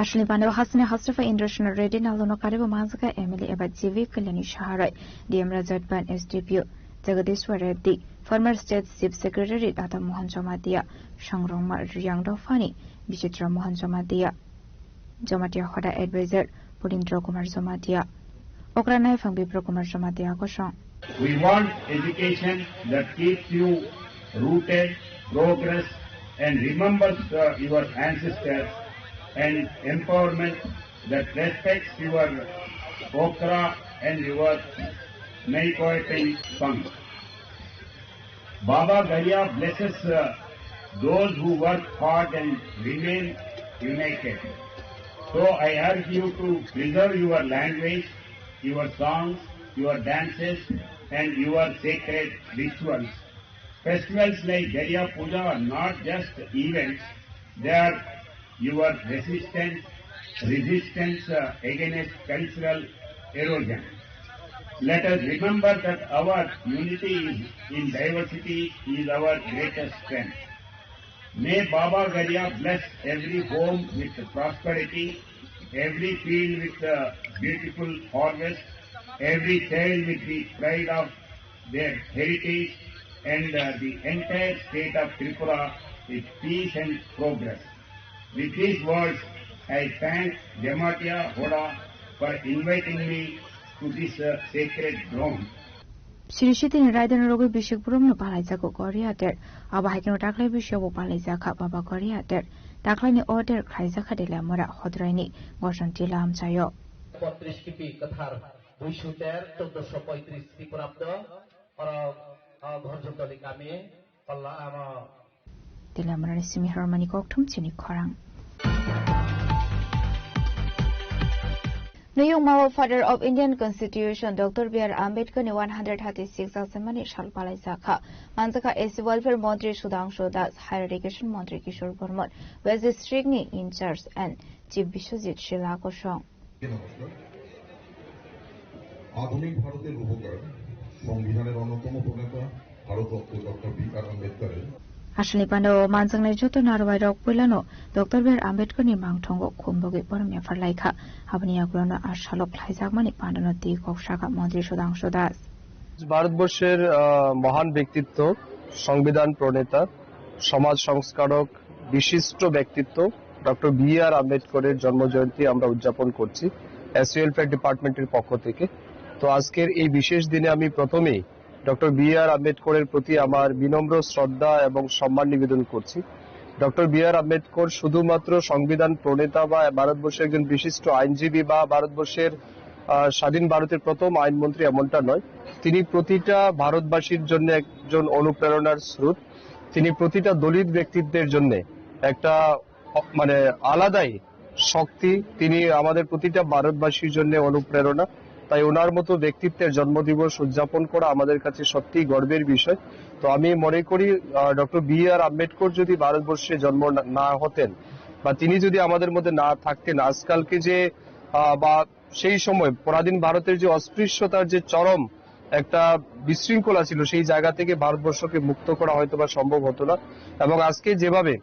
Aswlni bandao hasteni Hastifa International Redi Nalono karibo manjak kha M L A eba G V Kalyani Saharai, D M Rajat Ban S D P O, Jagadishwar Reddy, former State Chief Secretary Radha Mohan Jamatia, Songrongma Riyang Dophani Bichitra Mohan Jamatia, Jamatia Hoda Advisor Purindra Kumar Jamatia, Okra Naiphang Bipra Kumar Jamatia kosong. We want education that keeps you rooted, progress, and remembers uh, your ancestors and empowerment that respects your okra and your Meikoiteng tongue. Baba Garia blesses uh, those who work hard and remain united. So I urge you to preserve your language, your songs, your dances, and your sacred rituals. Festivals like Garia Puja are not just events, they are your resistance, resistance uh, against cultural erosion. Let us remember that our unity is in diversity is our greatest strength. May Baba Garia bless every home with prosperity, every field with a beautiful harvest, every child with the pride of their heritage, and uh, the entire state of Tripura with peace and progress. With these words, I thank Jamatia Hoda for inviting me to this uh, sacred ground. Siri sitini raidano rogwi bisik borokno palaijago Garia der. Abo hai kheno daklai bisio bo palaijakha Baba Garia der. Daklaini o der khlaijakha Deliamura Hodroini Gosonti lamchaio. পঁয়ত্রিশ কিপি কাঠার দুইশো তের, চোদ্দশো পঁয়ত্রিশ খ্রিস্টাব্দ, oro, o, Ghorjotoli kami, Palla, amo, Tela Murani Simi Hormani Kokthum chini khorang. Nuyung Mao, Father of Indian Constitution, Doctor B R Ambedkar ni one hundred thirty-six asemani sal palai jakha. Manjakha S C Welfare Montri Sudhangshu Das, Higher Education Montri Kishore Bormon, West District ni in charge and Chief Biswajit Sila Kosong. নমস্কার। আধুনিক ভারতের রূপকার, সংবিধানের অন্যতম প্রণেতা Bharat Ratna doctor B আর আম্বেদকরের Aswlni pandao manjaknai joto narwai rok puilano Doctor B R Ambedkar ni mangthongo khum bogwi borom yaphar laikha. Aboni yagulono a salo khlaijakmani pandano twi kok sakha Montri Sudhangshu Das. ভারতবর্ষের আহ, মহান ব্যক্তিত্ব, সংবিধান প্রণেতা, সমাজ সংস্কারক, বিশিষ্ট ব্যক্তিত্ব ডক্টর বি আর আম্বেদকরের জন্ম জয়ন্তী আমরা উদযাপন করছি এসসি ওয়েলফেয়ার ডিপার্টমেন্টের পক্ষ থেকে। তো আজকের এই বিশেষ দিনে আমি প্রথমেই ডক্টর বি আর আম্বেদকরের প্রতি আমার বিনম্র শ্রদ্ধা এবং সম্মান নিবেদন করছি। ডক্টর বি আর আম্বেদকর শুধুমাত্র সংবিধান প্রণেতা বা ভারতবর্ষের একজন বিশিষ্ট আইনজীবী বা ভারতবর্ষের আহ, স্বাধীন ভারতের প্রথম আইনমন্ত্রী এমনটা নয়। তিনি প্রতিটা ভারতবাসীর জন্য একজন অনুপ্রেরণার স্রোত। তিনি প্রতিটা দলিত ব্যক্তিত্বের জন্য একটা অ-, মানে আলাদাই শক্তি। তিনি আমাদের প্রতিটা ভারতবাসীর জন্য অনুপ্রেরণা। তাই ওনার মতো ব্যক্তিত্বের জন্মদিবস উদযাপন করা আমাদের কাছে সত্যিই গর্বের বিষয়। তো আমি মনে করি, আহ, ডক্টর বি আর আম্বেদকর যদি ভারতবর্ষে জন্ম না, না হতেন বা তিনি যদি আমাদের মধ্যে না থাকতেন, আজকালকে যে, আহ, বা সেই সময় পরাধীন ভারতের যে অস্পৃশ্যতার যে চরম একটা বিশৃঙ্খলা ছিল, সেই জায়গা থেকে ভারতবর্ষকে মুক্ত করা হয়তো বা সম্ভব হতো না। এবং আজকে যেভাবে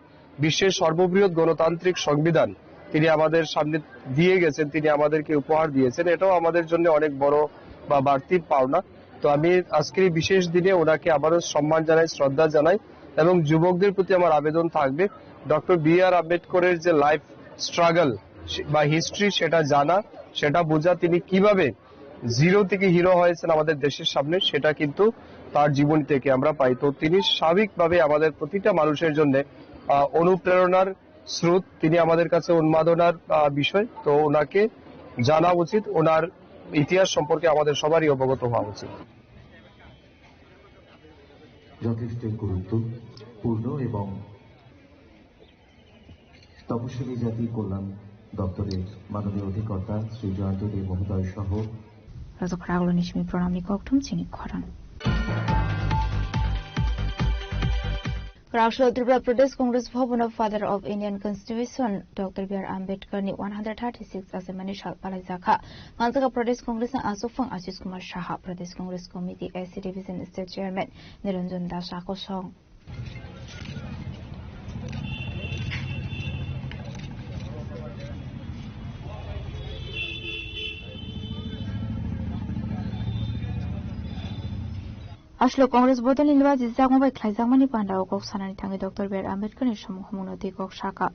বিশ্বের সর্ববৃহৎ গণতান্ত্রিক সংবিধান তিনি আমাদের সামনে দিয়ে গেছেন, তিনি আমাদেরকে উপহার দিয়েছেন, এটাও আমাদের জন্য অনেক বড় বা বাড়তি পাওনা। তো আমি আজকের এই বিশেষ দিনে ওনাকে আবারও সম্মান জানাই, শ্রদ্ধা জানাই এবং যুবকদের প্রতি আমার আবেদন থাকবে, ডক্টর বি আর আম্বেদকরের যে লাইফ স্ট্রাগল বা হিস্ট্রি, সেটা জানা, সেটা বোঝা, তিনি কিভাবে জিরো থেকে হিরো হয়েছেন আমাদের দেশের সামনে, সেটা কিন্তু তার জীবনী থেকে আমরা পাই। তো তিনি স্বাভাবিকভাবে আমাদের প্রতিটা মানুষের জন্য, আহ, অনুপ্রেরণার স্রোত, তিনি আমাদের কাছে উন্মাদনার, আহ, বিষয়। তো ওনাকে জানা উচিত, ওনার ইতিহাস সম্পর্কে আমাদের সবারই অবগত হওয়া উচিত। যথেষ্ট গুরুত্বপূর্ণ এবং তপশিলি জাতি কল্যাণ দপ্তরের মাননীয় অধিকর্তা শ্রী জয়ন্ত দে মহোদয় সহ Rajak khorang ni simi pranamni kokthum chini khorang. Kwraksal Tripura Pradesh Congress Bhavan o Father of Indian Constitution Doctor B R Ambedkar ni one hundred thirty-six asemani sal palaijakha. Manjaka Pradesh Congress ni aswkphang Ashish Kumar Saha, Pradesh Congress Committee S C Division State Chairman Niranjan Das Akosong. Aswk Congress bodolni luwa jijak bai khlaijakmani pandao kok sanani thangwi Doctor B R Ambedkar ni samung hamungno twi kok sakha.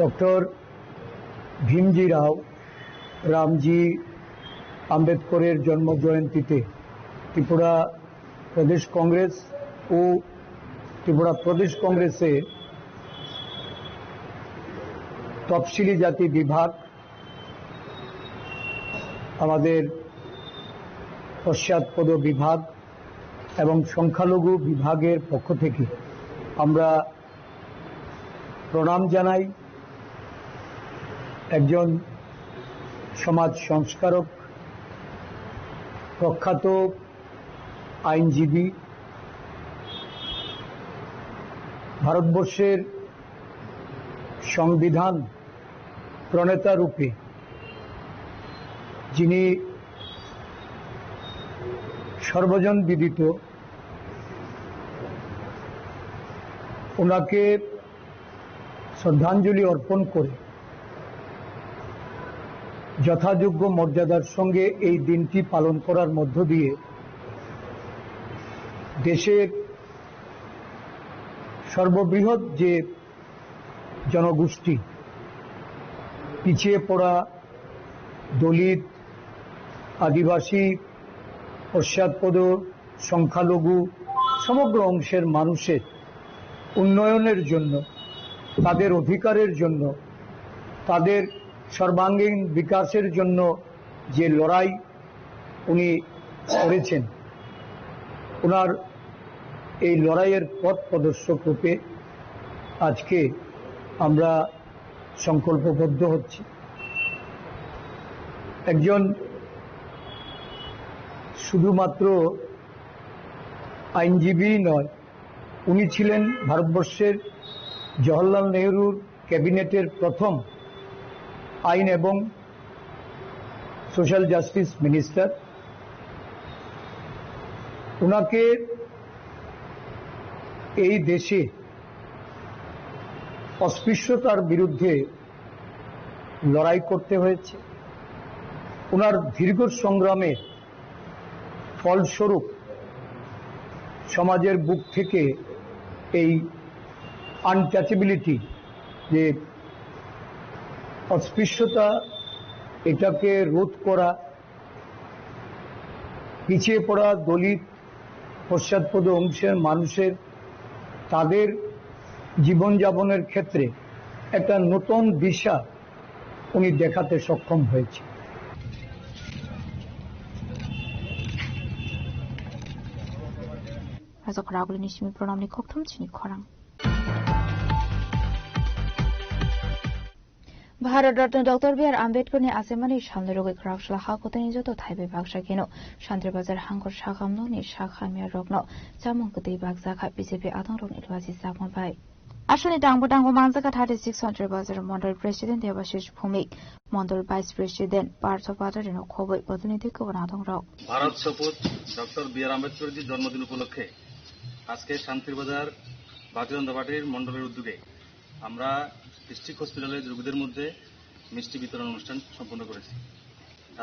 Doctor ভীমজি রাও রামজি আম্বেদকরের জন্ম জয়ন্তীতে ত্রিপুরা প্রদেশ কংগ্রেস ও ত্রিপুরা প্রদেশ কংগ্রেসের তফসিলি জাতি বিভাগ, আমাদের পশ্চাৎপদ বিভাগ এবং সংখ্যালঘু বিভাগের পক্ষ থেকে আমরা প্রণাম জানাই একজন সমাজ সংস্কারক, প্রখ্যাত আইনজীবী, ভারতবর্ষের সংবিধান প্রণেতা রূপে যিনি সর্বজন বিদিত, ওনাকে শ্রদ্ধাঞ্জলি অর্পণ করে যথাযোগ্য মর্যাদার সঙ্গে এই দিনটি পালন করার মধ্য দিয়ে দেশের সর্ববৃহৎ যে জনগোষ্ঠী, পিছিয়ে পড়া, দলিত, আদিবাসী, পশ্চাৎপদ, সংখ্যালঘু, সমগ্র অংশের মানুষের উন্নয়নের জন্য, তাদের অধিকারের জন্য, তাদের সর্বাঙ্গীন বিকাশের জন্য যে লড়াই উনি করেছেন, ওনার এই লড়াইয়ের পথ প্রদর্শক রূপে আজকে আমরা সংকল্পবদ্ধ হচ্ছি। একজন শুধুমাত্র আইনজীবী নয়, উনি ছিলেন ভারতবর্ষের জওহরলাল নেহরুর ক্যাবিনেটের প্রথম আইন এবং সোশ্যাল জাস্টিস মিনিস্টার। ওনাকে এই দেশে অস্পৃশ্যতার বিরুদ্ধে লড়াই করতে হয়েছে। ওনার দীর্ঘ সংগ্রামের ফলস্বরূপ সমাজের বুক থেকে এই আনটাচেবিলিটি, যে অস্পৃশ্যতা, এটাকে রোধ করা, পিছিয়ে পড়া দলিত, পশ্চাৎপদ অংশের মানুষের, তাদের জীবনযাপনের ক্ষেত্রে একটা নতুন দিশা উনি দেখাতে সক্ষম হয়েছে। Rajakhor agulini simi pranamni kokthum chini khorang. Bharat Ratna Doctor B R Ambedkar ni achaimani salni rogwi kwraksala ha kotini joto thaibai baksa kheno Santri Bazar hangkor sakhamnokni sak hamya rokno chamung kwtwi bakjakha B J P adongrokni rwasi chakma bai. Aswkni tangbo tango manjakha thirty six Santri Bazar Mondol President Debashish Bhumik, Mondol Vice President Partho Patarino khobwi bodolni twi kwbangma adongrok. Bharat শপথ doctor B আর আম্বেদকরজির জন্মদিন উপলক্ষে আজকে শান্তির বাজার ভারতীয় জনতা পার্টির মণ্ডলের উদ্যোগে আমরা ডিস্ট্রিক্ট হসপিটালের রোগীদের মধ্যে মিষ্টি বিতরণ অনুষ্ঠান সম্পন্ন করেছি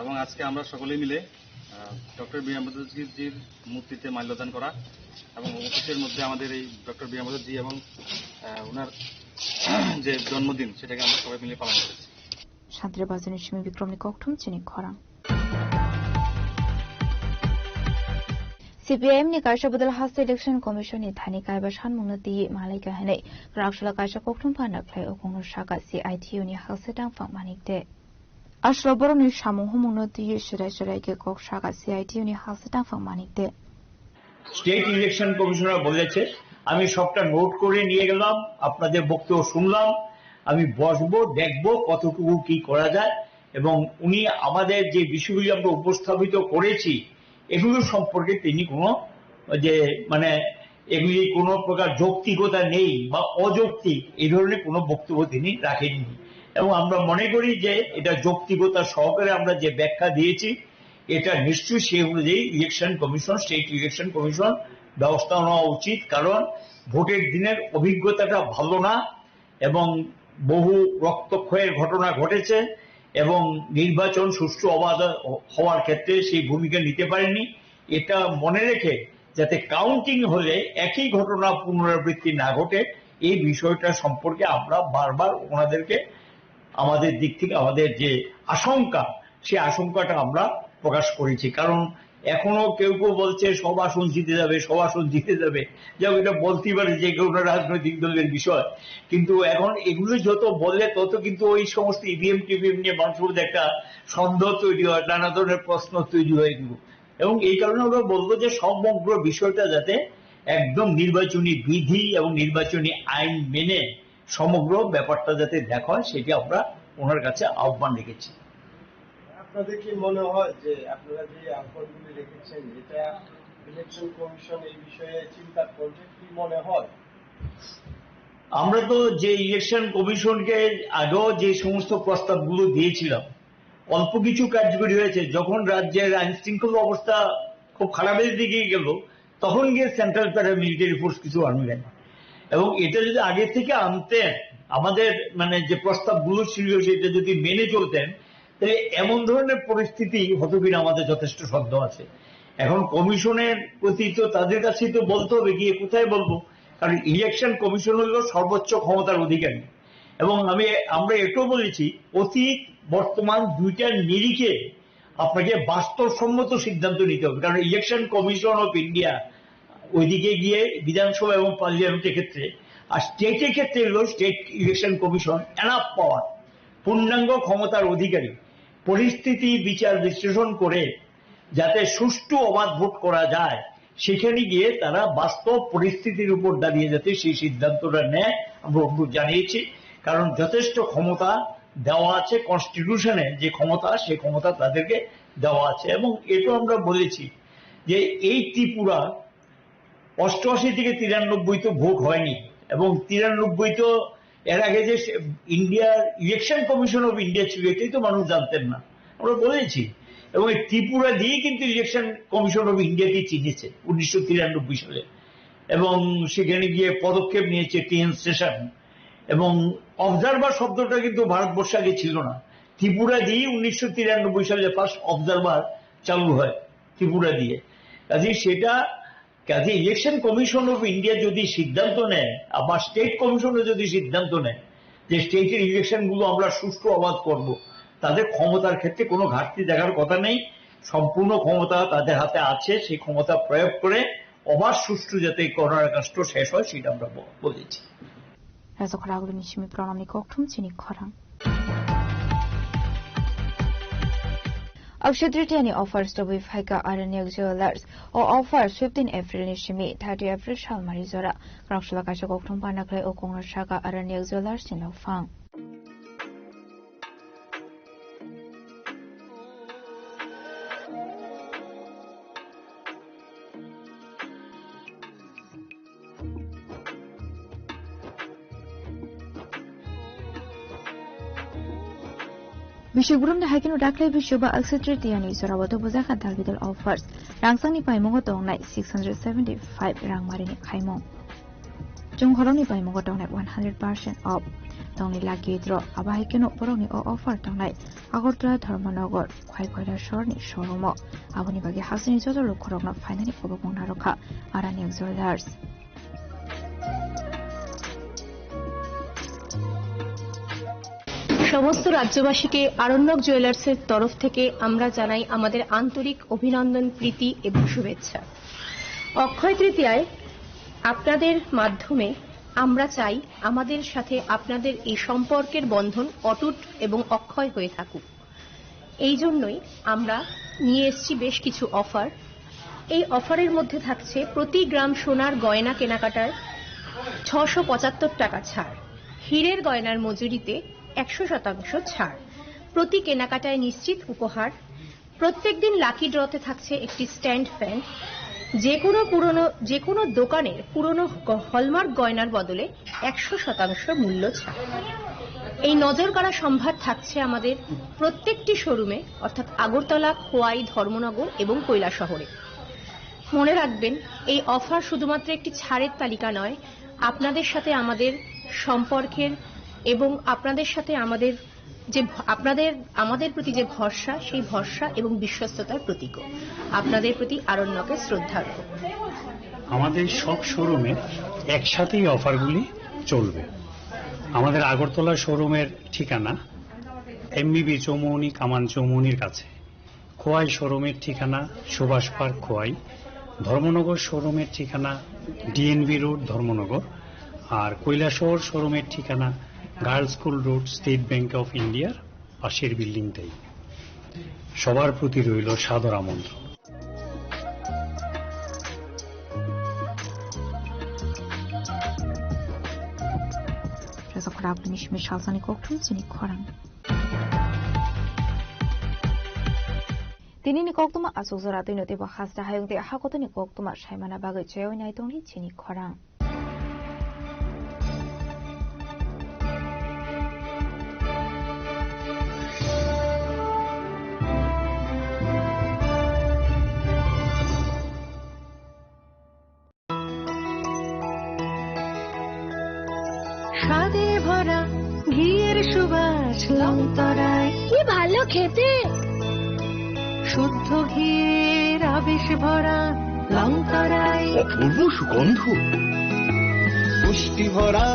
এবং আজকে আমরা সকলেই মিলে ডক্টর বি আর আম্বেদকরজির মূর্তিতে মাল্যদান করা এবং অফিসের মধ্যে আমাদের এই ডক্টর বি আর আম্বেদকরজি এবং আহ, ওনার যে জন্মদিন, সেটাকে আমরা সবাই মিলে পালন করেছি। Santri Bazarni simi Bikramni kokthum chini khorang. C P I M ni kaisa bodol haste Election Commission ni thani kaiba sanmungno twi malaika hinwi kwraksala kaisa kokthum phanda khlai okongno saka C I T U ni haste tangphang manik de. Aswla borokni samung humungno twi serai serai khe kok saka C I T U ni haste tangphang manik de. State election commissioner বলেছে, আমি সবটা নোট করে নিয়ে গেলাম, আপনাদের বক্তব্য শুনলাম, আমি বসবো, দেখবো কতটুকু কি করা যায়। এবং উনি আমাদের যে বিষয়গুলি আমরা উপস্থাপিত করেছি, এগুলো সম্পর্কে তিনি কোনো যে মানে এগুলি কোনো প্রকার যৌক্তিকতা নেই বা অযৌক্তিক এই ধরনের কোনো বক্তব্য তিনি রাখেননি। এবং আমরা মনে করি যে এটা যৌক্তিকতা সহকারে আমরা যে ব্যাখ্যা দিয়েছি, এটা নিশ্চয়ই সেই অনুযায়ী election commission, state election commission ব্যবস্থা নেওয়া উচিত, কারণ ভোটের দিনের অভিজ্ঞতাটা ভালো না এবং বহু রক্তক্ষয়ের ঘটনা ঘটেছে এবং নির্বাচন সুষ্ঠু অবাধ হওয়ার ক্ষেত্রে সেই ভূমিকা নিতে পারেনি। এটা মনে রেখে যাতে কাউন্টিং হলে একই ঘটনা পুনরাবৃত্তি না ঘটে, এই বিষয়টা সম্পর্কে আমরা বারবার ওনাদেরকে আমাদের দিক থেকে আমাদের যে আশঙ্কা, সেই আশঙ্কাটা আমরা প্রকাশ করেছি। কারণ এখনো কেউ কেউ বলছে সব আসন জিতে যাবে, সব আসন জিতে যাবে। যাই হোক, এটা বলতেই পারে যে কোনো রাজনৈতিক দলের বিষয়, কিন্তু এখন এগুলো যত বললে তত কিন্তু ওই সমস্ত ইভিএম টিভিএম নিয়ে মানুষের মধ্যে একটা সন্দেহ তৈরি হয়, নানা ধরনের প্রশ্ন তৈরি হয় এগুলো। এবং এই কারণে আমরা বলবো যে সমগ্র বিষয়টা যাতে একদম নির্বাচনী বিধি এবং নির্বাচনী আইন মেনে সমগ্র ব্যাপারটা যাতে দেখা হয়, সেটি আমরা ওনার কাছে আহ্বান রেখেছি। আপনাদের কি মনে হয় যে আপনারা যে আহ্বানগুলি রেখেছেন, এটা ইলেকশন কমিশন এই বিষয়ে চিন্তা করবে, কি মনে হয়? আমরা তো যে ইলেকশন কমিশনকে আগেও যে সমস্ত প্রস্তাবগুলো দিয়েছিলাম, অল্প কিছু কার্যকরী হয়েছে। যখন রাজ্যের আইন শৃঙ্খলা অবস্থা খুব খারাপের দিকে গেল, তখন গিয়ে সেন্ট্রাল প্যারামিলিটারি ফোর্স কিছু আনলেন। এবং এটা যদি আগে থেকে আনতেন, আমাদের মানে যে প্রস্তাবগুলো ছিল সেটা যদি মেনে চলতেন, তাহলে এমন ধরনের পরিস্থিতি হতো কিনা আমাদের যথেষ্ট সন্দেহ আছে। এখন কমিশনের প্রতি তো তাদের কাছেই তো বলতে হবে, গিয়ে কোথায় বলবো? কারণ ইলেকশন কমিশন হলো সর্বোচ্চ ক্ষমতার অধিকারী। এবং আমি, আমরা এটাও বলেছি, অতীত বর্তমান দুইটার নিরিখে আপনাকে বাস্তবসম্মত সিদ্ধান্ত নিতে হবে, কারণ ইলেকশন কমিশন অফ ইন্ডিয়া ওইদিকে গিয়ে বিধানসভা এবং পার্লামেন্টের ক্ষেত্রে, আর স্টেটের ক্ষেত্রে হলো স্টেট ইলেকশন কমিশন এনাফ পাওয়ার, পূর্ণাঙ্গ ক্ষমতার অধিকারী। পরিস্থিতি বিচার বিশ্লেষণ করে যাতে সুষ্ঠু অবাধ ভোট করা যায়, সেখানে গিয়ে তারা বাস্তব পরিস্থিতির উপর দাঁড়িয়ে যাতে সেই সিদ্ধান্তটা নেয়, আমরা অনুরোধ জানিয়েছি। কারণ যথেষ্ট ক্ষমতা দেওয়া আছে কনস্টিটিউশনে, যে ক্ষমতা, সেই ক্ষমতা তাদেরকে দেওয়া আছে। এবং এটাও আমরা বলেছি যে এই ত্রিপুরা অষ্টআশি থেকে তিরানব্বই তো ভোট হয়নি, এবং তিরানব্বই তো এর আগে যে সে-, ইন্ডিয়ার ইলেকশন কমিশন অফ ইন্ডিয়া ছিল, এটাই তো মানুষ জানতেন না, আমরা বলেছি। এবং এই ত্রিপুরা দিয়েই কিন্তু ইলেকশন কমিশন অফ ইন্ডিয়াকে চিনেছে উনিশশো তিরানব্বই সালে, এবং সেখানে গিয়ে পদক্ষেপ নিয়েছে টি এন সেশন। এবং অবজারভার শব্দটা কিন্তু ভারতবর্ষ আগে ছিল না। ত্রিপুরা দিয়েই উনিশশো তিরানব্বই সালে ফার্স্ট অবজারভার চালু হয় ত্রিপুরা দিয়ে। কাজেই সেটা, কাজে ইলেকশন কমিশন অফ ইন্ডিয়া যদি সিদ্ধান্ত নেয়, আবার স্টেট কমিশনও যদি সিদ্ধান্ত নেয় যে স্টেটের ইলেকশনগুলো আমরা সুষ্ঠু অবাধ করব, তাদের ক্ষমতার ক্ষেত্রে কোনো ঘাটতি দেখার কথা নেই। সম্পূর্ণ ক্ষমতা তাদের হাতে আছে, সেই ক্ষমতা প্রয়োগ করে অবাধ সুষ্ঠু যাতে করোনার কাজটা শেষ হয়, সেটা আমরা ব-, বলেছি। Rajakhor agulini simi pranamni kokthum chini khorang. Akshaya Tritiya ni offers tobwi phaikha Aranyok Jewelers. O offer fifteen April ni simi thirty April salmari jora. Kwraksula kaisa kokthum panda khlai o kongno saka Aranyok Jewelers ni nokphang. Bishop Gurumni hai kheno daklai Bishop ba Akshaya Tritiya ni jora o tobujak kha dal bidal offers. Rangchakni paimungo tongnai six hundred seventy five rangmarini khaimung. Chwng khoroknwi paimungo tongnai one hundred percent off. Tongni lucky draw, abo hai kheno borokni o offer tongnai Agartala Dharmanagar Khwaikhoira Shorni showroom o. Aboni bagwi hasteni joto lukurokno phainani kobokmung narwkha Aranyok Jewelers. সমস্ত রাজ্যবাসীকে আরণ্যক জুয়েলার্সের তরফ থেকে আমরা জানাই আমাদের আন্তরিক অভিনন্দন, প্রীতি এবং শুভেচ্ছা। অক্ষয় তৃতীয়ায় আপনাদের মাধ্যমে আমরা চাই আমাদের সাথে আপনাদের এই সম্পর্কের বন্ধন অটুট এবং অক্ষয় হয়ে থাকুক। এই জন্যই আমরা নিয়ে এসেছি বেশ কিছু অফার। এই অফারের মধ্যে থাকছে প্রতি গ্রাম সোনার গয়না কেনাকাটায় ছশো পঁচাত্তর টাকা ছাড়, হীরের গয়নার মজুরিতে একশো শতাংশ ছাড়, প্রতি কেনাকাটায় নিশ্চিত উপহার, প্রত্যেক দিন লাকি ড্রতে থাকছে একটি স্ট্যান্ড ফ্যান, যে কোনো পুরনো, যে কোনো দোকানের পুরনো গ-, হলমার্ক গয়নার বদলে একশো শতাংশ মূল্য ছাড়। এই নজর কাড়া সম্ভার থাকছে আমাদের প্রত্যেকটি শোরুমে, অর্থাৎ আগরতলা, খোয়াই, ধর্মনগর এবং কৈলাসহরে। মনে রাখবেন, এই অফার শুধুমাত্র একটি ছাড়ের তালিকা নয়, আপনাদের সাথে আমাদের সম্পর্কের এবং আপনাদের সাথে আমাদের যে ভ-, আপনাদের, আমাদের প্রতি যে ভরসা, সেই ভরসা এবং বিশ্বস্ততার প্রতীকও। আপনাদের প্রতি আরণ্যকের শ্রদ্ধার্ঘ। আমাদের সব শোরুমে একসাথেই অফারগুলি চলবে। আমাদের আগরতলা শোরুমের ঠিকানা এমবিবি চৌমুহনী কামান চৌমুহনীর কাছে। খোয়াই শোরুমের ঠিকানা সুভাষ পার্ক খোয়াই, ধর্মনগর শোরুমের ঠিকানা ডিএনবি রোড ধর্মনগর, আর কৈলাসহর শোরুমের ঠিকানা girls school road, state bank of ইন্ডিয়ার পাশের বিল্ডিংটাই। সবার প্রতি রইল সাদর আমন্ত্রণ। Rwchapkha aboni simi salsani kokthum chini khorang. Tinini koktwma aswk jora twino teibo hasta hayung tei hakotoni koktwma saimana bagwi chaywi naitongni chini khorang. স্বাদে ভরা ঘিয়ের সুবাস লং তরাই। কি ভালো খেতে। শুদ্ধ ঘিয়ের আবেশ ভরা লং তরাই। অপূর্ব সুগন্ধ। পুষ্টি ভরা